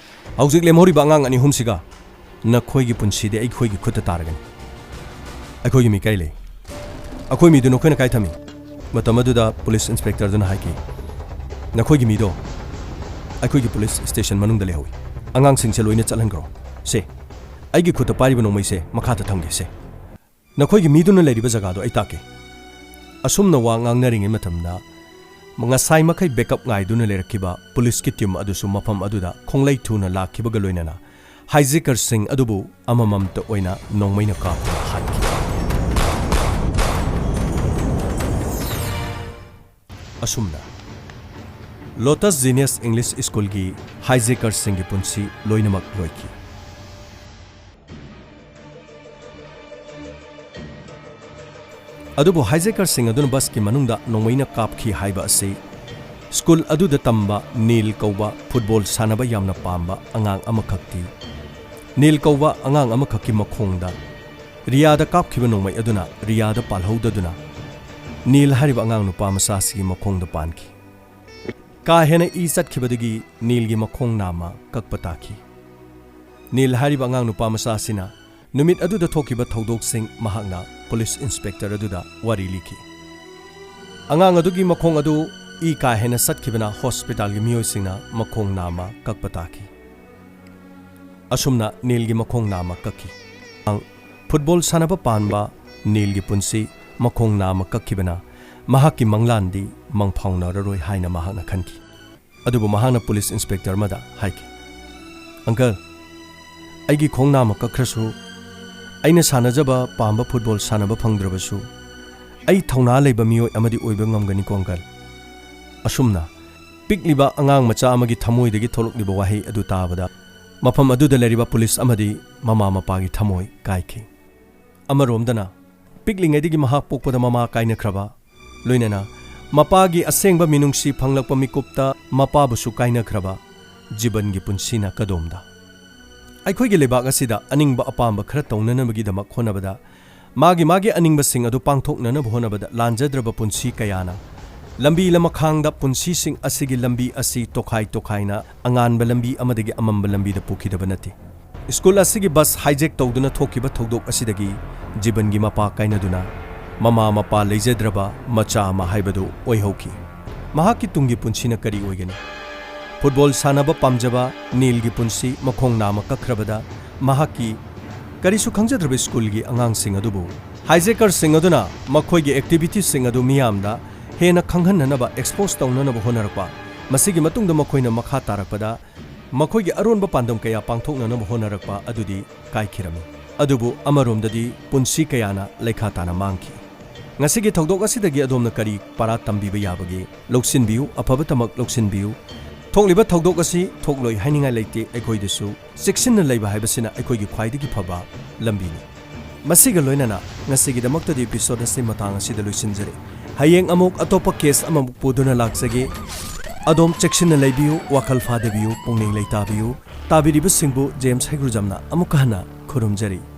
ꯍꯧꯖꯤꯛ ꯂꯦꯝꯍꯧꯔꯤꯕ ꯑꯉꯥꯡ ꯑꯅꯤ ꯑꯍꯨꯝꯁꯤꯒ ꯅꯈꯣꯏꯒꯤ ꯄꯨꯟꯁꯤꯗꯤ ꯑꯩꯈꯣꯏꯒꯤ ꯈꯨꯠꯇ ꯇꯥꯔꯒꯅꯤ꯫ ꯑꯩꯈꯣꯏꯒꯤ ꯃꯤ ꯀꯥꯏ ꯂꯩ? ꯑꯩꯈꯣꯏ ꯃꯤꯗꯨ ꯅꯈꯣꯏꯅ ꯀꯥꯏ ꯊꯝꯃꯤ?" ꯃꯇꯝ ꯑꯗꯨꯗ ꯄꯨꯂꯤꯁ ꯏꯟꯁꯄꯦꯛꯇꯔꯗꯨꯅ ꯍꯥꯏꯈꯤ, "ꯅꯈꯣꯏꯒꯤ ꯃꯤꯗꯣ ꯑꯩꯈꯣꯏꯒꯤ ꯄꯨꯂꯤꯁ ꯁ꯭ꯇꯦꯁꯟ ꯃꯅꯨꯡꯗ ꯂꯩꯍꯧꯏ꯫ ꯑꯉꯥꯡꯁꯤꯡꯁꯦ ꯂꯣꯏꯅ ꯆꯠꯍꯟꯈ꯭ꯔꯣ꯫ ꯁꯦ, ꯑꯩꯒꯤ ꯈꯨꯠꯇ ꯄꯥꯏꯔꯤꯕ ꯅꯣꯡꯃꯩꯁꯦ ꯃꯈꯥꯗ ꯊꯝꯒꯦ꯫ ꯁꯦ, ꯅꯈꯣꯏꯒꯤ ꯃꯤꯗꯨꯅ ꯂꯩꯔꯤꯕ ꯖꯒꯥꯗꯣ ꯑꯩ ꯇꯥꯛꯀꯦ"꯫ ꯑꯁꯨꯝꯅ ꯋꯥ ꯉꯥꯡꯅꯔꯤꯉꯩ ꯃꯇꯝꯗ, ꯉꯁꯥꯏ ꯃꯈꯩ ꯕꯦꯛꯑꯞ ꯉꯥꯏꯗꯨꯅ ꯂꯩꯔꯛꯈꯤꯕ ꯄꯨꯂꯤꯁꯀꯤ ꯇꯤꯝ ꯑꯗꯨꯁꯨ ꯃꯐꯝ ꯑꯗꯨꯗ ꯈꯣꯡꯂꯩ ꯊꯨꯅ ꯂꯥꯛꯈꯤꯕꯒ ꯂꯣꯏꯅꯅ ꯍꯥꯏꯖꯦꯀꯔꯁꯤꯡ ꯑꯗꯨꯕꯨ ꯑꯃꯃꯝꯇ ꯑꯣꯏꯅ ꯅꯣꯡꯃꯩꯅ ꯀꯥꯞꯇꯨꯅ ꯍꯥꯠꯈꯤ꯫ ꯑꯁꯨꯝꯅ ꯂꯣꯇꯁ ꯖꯤꯅꯤꯌꯁ ꯏꯪꯂꯤꯁ ꯁ꯭ꯀꯨꯜꯒꯤ ꯍꯥꯏꯖꯦꯀꯔꯁꯤꯡꯒꯤ ꯄꯨꯟꯁꯤ ꯂꯣꯏꯅꯃꯛ ꯂꯣꯏꯈꯤ꯫ ꯑꯗꯨꯕꯨ ꯍꯥꯏꯖꯦꯀꯔꯁꯤꯡ ꯑꯗꯨꯅ ꯕꯁꯀꯤ ꯃꯅꯨꯡꯗ ꯅꯣꯡꯃꯩꯅ ꯀꯥꯞꯈꯤ ꯍꯥꯏꯕ ꯑꯁꯤ ꯁ꯭ꯀꯨꯜ ꯑꯗꯨꯗ ꯇꯝꯕ ꯅꯤꯜ ꯀꯧꯕ ꯐꯨꯠꯕꯣꯜ ꯁꯥꯟꯅꯕ ꯌꯥꯝꯅ ꯄꯥꯝꯕ ꯑꯉꯥꯡ ꯑꯃꯈꯛꯇꯤ, ꯅꯤꯜ ꯀꯧꯕ ꯑꯉꯥꯡ ꯑꯃꯈꯛꯀꯤ ꯃꯈꯣꯡꯗ ꯔꯤꯌꯥꯗ ꯀꯥꯞꯈꯤꯕ ꯅꯣꯡꯃꯩ ꯑꯗꯨꯅ ꯔꯤꯌꯥꯗ ꯄꯥꯜꯍꯧꯗꯗꯨꯅ ꯅꯤꯜ ꯍꯥꯏꯔꯤꯕ ꯑꯉꯥꯡ ꯅꯨꯄꯥ ꯃꯆꯥ ꯑꯁꯤꯒꯤ ꯃꯈꯣꯡꯗ ꯄꯥꯟꯈꯤ꯫ ꯀꯥ ꯍꯦꯟꯅ ꯏ ꯆꯠꯈꯤꯕꯗꯒꯤ ꯅꯤꯜꯒꯤ ꯃꯈꯣꯡ ꯅꯥꯝꯃ ꯀꯛꯄ ꯇꯥꯈꯤ꯫ ꯅꯤꯜ ꯍꯥꯏꯔꯤꯕ ꯑꯉꯥꯡ ꯅꯨꯄꯥ ꯃꯆꯥ ꯑꯁꯤꯅ ꯅꯨꯃꯤꯠ ꯑꯗꯨꯗ ꯊꯣꯛꯈꯤꯕ ꯊꯧꯗꯣꯛꯁꯤꯡ ꯃꯍꯥꯛꯅ ꯄꯨꯂꯤꯁ ꯏꯟꯁꯄꯦꯛꯇꯔ ꯑꯗꯨꯗ ꯋꯥꯔꯤ ꯂꯤꯈꯤ꯫ ꯑꯉꯥꯡ ꯑꯗꯨꯒꯤ ꯃꯈꯣꯡ ꯑꯗꯨ ꯏ ꯀꯥ ꯍꯦꯟꯅ ꯆꯠꯈꯤꯕꯅ ꯍꯣꯁꯄꯤꯇꯥꯜꯒꯤ ꯃꯤꯑꯣꯏꯁꯤꯡꯅ ꯃꯈꯣꯡ ꯅꯥꯝꯃ ꯀꯛꯄ ꯇꯥꯈꯤ꯫ ꯑꯁꯨꯝꯅ ꯅꯤꯜꯒꯤ ꯃꯈꯣꯡ ꯅꯥꯝꯃ ꯀꯛꯈꯤ꯫ ꯐꯨꯠꯕꯣꯜ ꯁꯥꯟꯅꯕ ꯄꯥꯝꯕ ꯅꯤꯜꯒꯤ ꯄꯨꯟꯁꯤ ꯃꯈꯣꯡ ꯅꯥꯝꯃ ꯀꯛꯈꯤꯕꯅ ꯃꯍꯥꯛꯀꯤ ꯃꯪꯂꯥꯟꯗꯤ ꯃꯪ ꯐꯥꯎꯅꯔꯔꯣꯏ ꯍꯥꯏꯅ ꯃꯍꯥꯛꯅ ꯈꯟꯈꯤ꯫ ꯑꯗꯨꯕꯨ ꯃꯍꯥꯛꯅ ꯄꯨꯂꯤꯁ ꯏꯟꯁꯄꯦꯛꯇꯔ ꯑꯃꯗ ꯍꯥꯏꯈꯤ, "ꯑꯪꯀꯜ, ꯑꯩꯒꯤ ꯈꯣꯡ ꯅꯥꯝꯃ ꯀꯛꯈ꯭ꯔꯁꯨ, ꯑꯩꯅ ꯁꯥꯟꯅꯖꯕ ꯄꯥꯝꯕ ꯐꯨꯠꯕꯣꯜ ꯁꯥꯟꯅꯕ ꯐꯪꯗ꯭ꯔꯕꯁꯨ, ꯑꯩ ꯊꯧꯅꯥ ꯂꯩꯕ ꯃꯤꯑꯣꯏ ꯑꯃꯗꯤ ꯑꯣꯏꯕ ꯉꯝꯒꯅꯤꯀꯣ, ꯑꯪꯀꯜ?" ꯑꯁꯨꯝꯅ ꯄꯤꯛꯂꯤꯕ ꯑꯉꯥꯡ ꯃꯆꯥ ꯑꯃꯒꯤ ꯊꯃꯣꯏꯗꯒꯤ ꯊꯣꯛꯂꯛꯂꯤꯕ ꯋꯥꯍꯩ ꯑꯗꯨ ꯇꯥꯕꯗ, ꯃꯐꯝ ꯑꯗꯨꯗ ꯂꯩꯔꯤꯕ ꯄꯨꯂꯤꯁ ꯑꯃꯗꯤ ꯃꯃꯥ ꯃꯄꯥꯒꯤ ꯊꯃꯣꯏ ꯀꯥꯏꯈꯤ꯫ ꯑꯃꯔꯣꯝꯗꯅ, ꯄꯤꯛꯂꯤꯉꯩꯗꯒꯤ ꯃꯍꯥꯛ ꯄꯣꯛꯄꯗ ꯃꯃꯥ ꯀꯥꯏꯅꯈ꯭ꯔꯕ, ꯂꯣꯏꯅꯅ ꯃꯄꯥꯒꯤ ꯑꯁꯦꯡꯕ ꯃꯤꯅꯨꯡꯁꯤ ꯐꯪꯂꯛꯄ ꯃꯤꯀꯨꯞꯇ ꯃꯄꯥꯕꯨꯁꯨ ꯀꯥꯏꯅꯈ꯭ꯔꯕ ꯖꯤꯕꯟꯒꯤ ꯄꯨꯟꯁꯤꯅ ꯀꯗꯣꯝꯗ? ꯑꯩꯈꯣꯏꯒꯤ ꯂꯩꯕꯥꯛ ꯑꯁꯤꯗ ꯑꯅꯤꯡꯕ ꯑꯄꯥꯝꯕ ꯈꯔ ꯇꯧꯅꯅꯕꯒꯤꯗꯃꯛ ꯍꯣꯠꯅꯕꯗ, ꯃꯥꯒꯤ ꯃꯥꯒꯤ ꯑꯅꯤꯡꯕꯁꯤꯡ ꯑꯗꯨ ꯄꯥꯡꯊꯣꯛꯅꯅꯕ ꯍꯣꯠꯅꯕꯗ ꯂꯥꯟꯖꯗ꯭ꯔꯕ ꯄꯨꯟꯁꯤ ꯀꯌꯥꯅ ꯂꯝꯕꯤ ꯂꯃꯈꯥꯡꯗ ꯄꯨꯟꯁꯤꯁꯤꯡ ꯑꯁꯤꯒꯤ ꯂꯝꯕꯤ ꯑꯁꯤ ꯇꯣꯈꯥꯏ ꯇꯣꯈꯥꯏꯅ ꯑꯉꯥꯟꯕ ꯂꯝꯕꯤ ꯑꯃꯗꯒꯤ ꯑꯃꯝꯕ ꯂꯝꯕꯤꯗ ꯄꯨꯈꯤꯗꯕ ꯅꯠꯇꯦ꯫ ꯁ꯭ꯀꯨꯜ ꯑꯁꯤꯒꯤ ꯕꯁ ꯍꯥꯏꯖꯦꯛ ꯇꯧꯗꯨꯅ ꯊꯣꯛꯈꯤꯕ ꯊꯧꯗꯣꯛ ꯑꯁꯤꯗꯒꯤ ꯖꯤꯕꯟꯒꯤ ꯃꯄꯥ ꯀꯥꯏꯅꯗꯨꯅ ꯃꯃꯥ ꯃꯄꯥ ꯂꯩꯖꯗ꯭ꯔꯕ ꯃꯆꯥ ꯑꯃ ꯍꯥꯏꯕꯗꯨ ꯑꯣꯏꯍꯧꯈꯤ꯫ ꯃꯍꯥꯛꯀꯤ ꯇꯨꯡꯒꯤ ꯄꯨꯟꯁꯤꯅ ꯀꯔꯤ ꯑꯣꯏꯒꯅꯤ? ꯐꯨꯠꯕꯣꯜ ꯁꯥꯟꯅꯕ ꯄꯥꯝꯖꯕ ꯅꯤꯜꯒꯤ ꯄꯨꯟꯁꯤ ꯃꯈꯣꯡ ꯅꯥꯝꯃ ꯀꯛꯈ꯭ꯔꯕꯗ ꯃꯍꯥꯛꯀꯤ ꯀꯔꯤꯁꯨ ꯈꯪꯖꯗ꯭ꯔꯕ ꯁ꯭ꯀꯨꯜꯒꯤ ꯑꯉꯥꯡꯁꯤꯡ ꯑꯗꯨꯕꯨ ꯍꯥꯏꯖꯦꯀꯔꯁꯤꯡ ꯑꯗꯨꯅ ꯃꯈꯣꯏꯒꯤ ꯑꯦꯛꯇꯤꯚꯤꯇꯤꯁꯤꯡ ꯑꯗꯨ ꯃꯤꯌꯥꯝꯗ ꯍꯦꯟꯅ ꯈꯪꯍꯟꯅꯅꯕ, ꯑꯦꯛꯁꯄꯣꯖ ꯇꯧꯅꯅꯕ ꯍꯣꯠꯅꯔꯛꯄ, ꯃꯁꯤꯒꯤ ꯃꯇꯨꯡꯗ ꯃꯈꯣꯏꯅ ꯃꯈꯥ ꯇꯥꯔꯛꯄꯗ ꯃꯈꯣꯏꯒꯤ ꯑꯔꯣꯟꯕ ꯄꯥꯟꯗꯝ ꯀꯌꯥ ꯄꯥꯡꯊꯣꯛꯅꯅꯕ ꯍꯣꯠꯅꯔꯛꯄ ꯑꯗꯨꯗꯤ ꯀꯥꯏꯈꯤꯔꯝꯃꯤ꯫ ꯑꯗꯨꯕꯨ ꯑꯃꯔꯣꯝꯗꯗꯤ ꯄꯨꯟꯁꯤ ꯀꯌꯥꯅ ꯂꯩꯈꯥ ꯇꯥꯅ ꯃꯥꯡꯈꯤ꯫ ꯉꯁꯤꯒꯤ ꯊꯧꯗꯣꯛ ꯑꯁꯤꯗꯒꯤ ꯑꯗꯣꯝꯅ ꯀꯔꯤ ꯄꯥꯔꯥ ꯇꯝꯕꯤꯕ ꯌꯥꯕꯒꯦ? ꯂꯧꯁꯤꯟꯕꯤꯌꯨ, ꯑꯐꯕꯇꯃꯛ ꯂꯧꯁꯤꯟꯕꯤꯌꯨ꯫ ꯊꯣꯛꯂꯤꯕ ꯊꯧꯗꯣꯛ ꯑꯁꯤ ꯊꯣꯛꯂꯣꯏ ꯍꯥꯏꯅꯤꯡꯉꯥꯏ ꯂꯩꯇꯦ꯫ ꯑꯩꯈꯣꯏꯗꯁꯨ ꯆꯦꯛꯁꯤꯟꯅ ꯂꯩꯕ ꯍꯥꯏꯕꯁꯤꯅ ꯑꯩꯈꯣꯏꯒꯤ ꯈ꯭ꯋꯥꯏꯗꯒꯤ ꯐꯕ ꯂꯝꯕꯤꯅꯤ꯫ ꯃꯁꯤꯒ ꯂꯣꯏꯅꯅ ꯉꯁꯤꯒꯤꯗꯃꯛꯇꯗꯤ ꯏꯄꯤꯁꯣꯗ ꯑꯁꯤ ꯃꯇꯥꯡ ꯑꯁꯤꯗ ꯂꯣꯏꯁꯤꯟꯖꯔꯦ꯫ ꯍꯌꯦꯡ ꯑꯃꯨꯛ ꯑꯇꯣꯞꯄ ꯀꯦꯁ ꯑꯃꯃꯨꯛ ꯄꯨꯗꯨꯅ ꯂꯥꯛꯆꯒꯦ꯫ ꯑꯗꯣꯝ ꯆꯦꯛꯁꯤꯟꯅ ꯂꯩꯕꯤꯌꯨ, ꯋꯥꯈꯜ ꯐꯥꯗꯕꯤꯌꯨ, ꯄꯨꯛꯅꯤꯡ ꯂꯩꯇꯥꯕꯤꯌꯨ꯫ ꯇꯥꯕꯤꯔꯤꯕꯁꯤꯡꯕꯨ ꯖꯦꯝꯁ ꯍꯩꯒ꯭ꯔꯨꯖꯝꯅ ꯑꯃꯨꯛꯀ ꯍꯟꯅ ꯈꯨꯔꯨꯝꯖꯔꯤ꯫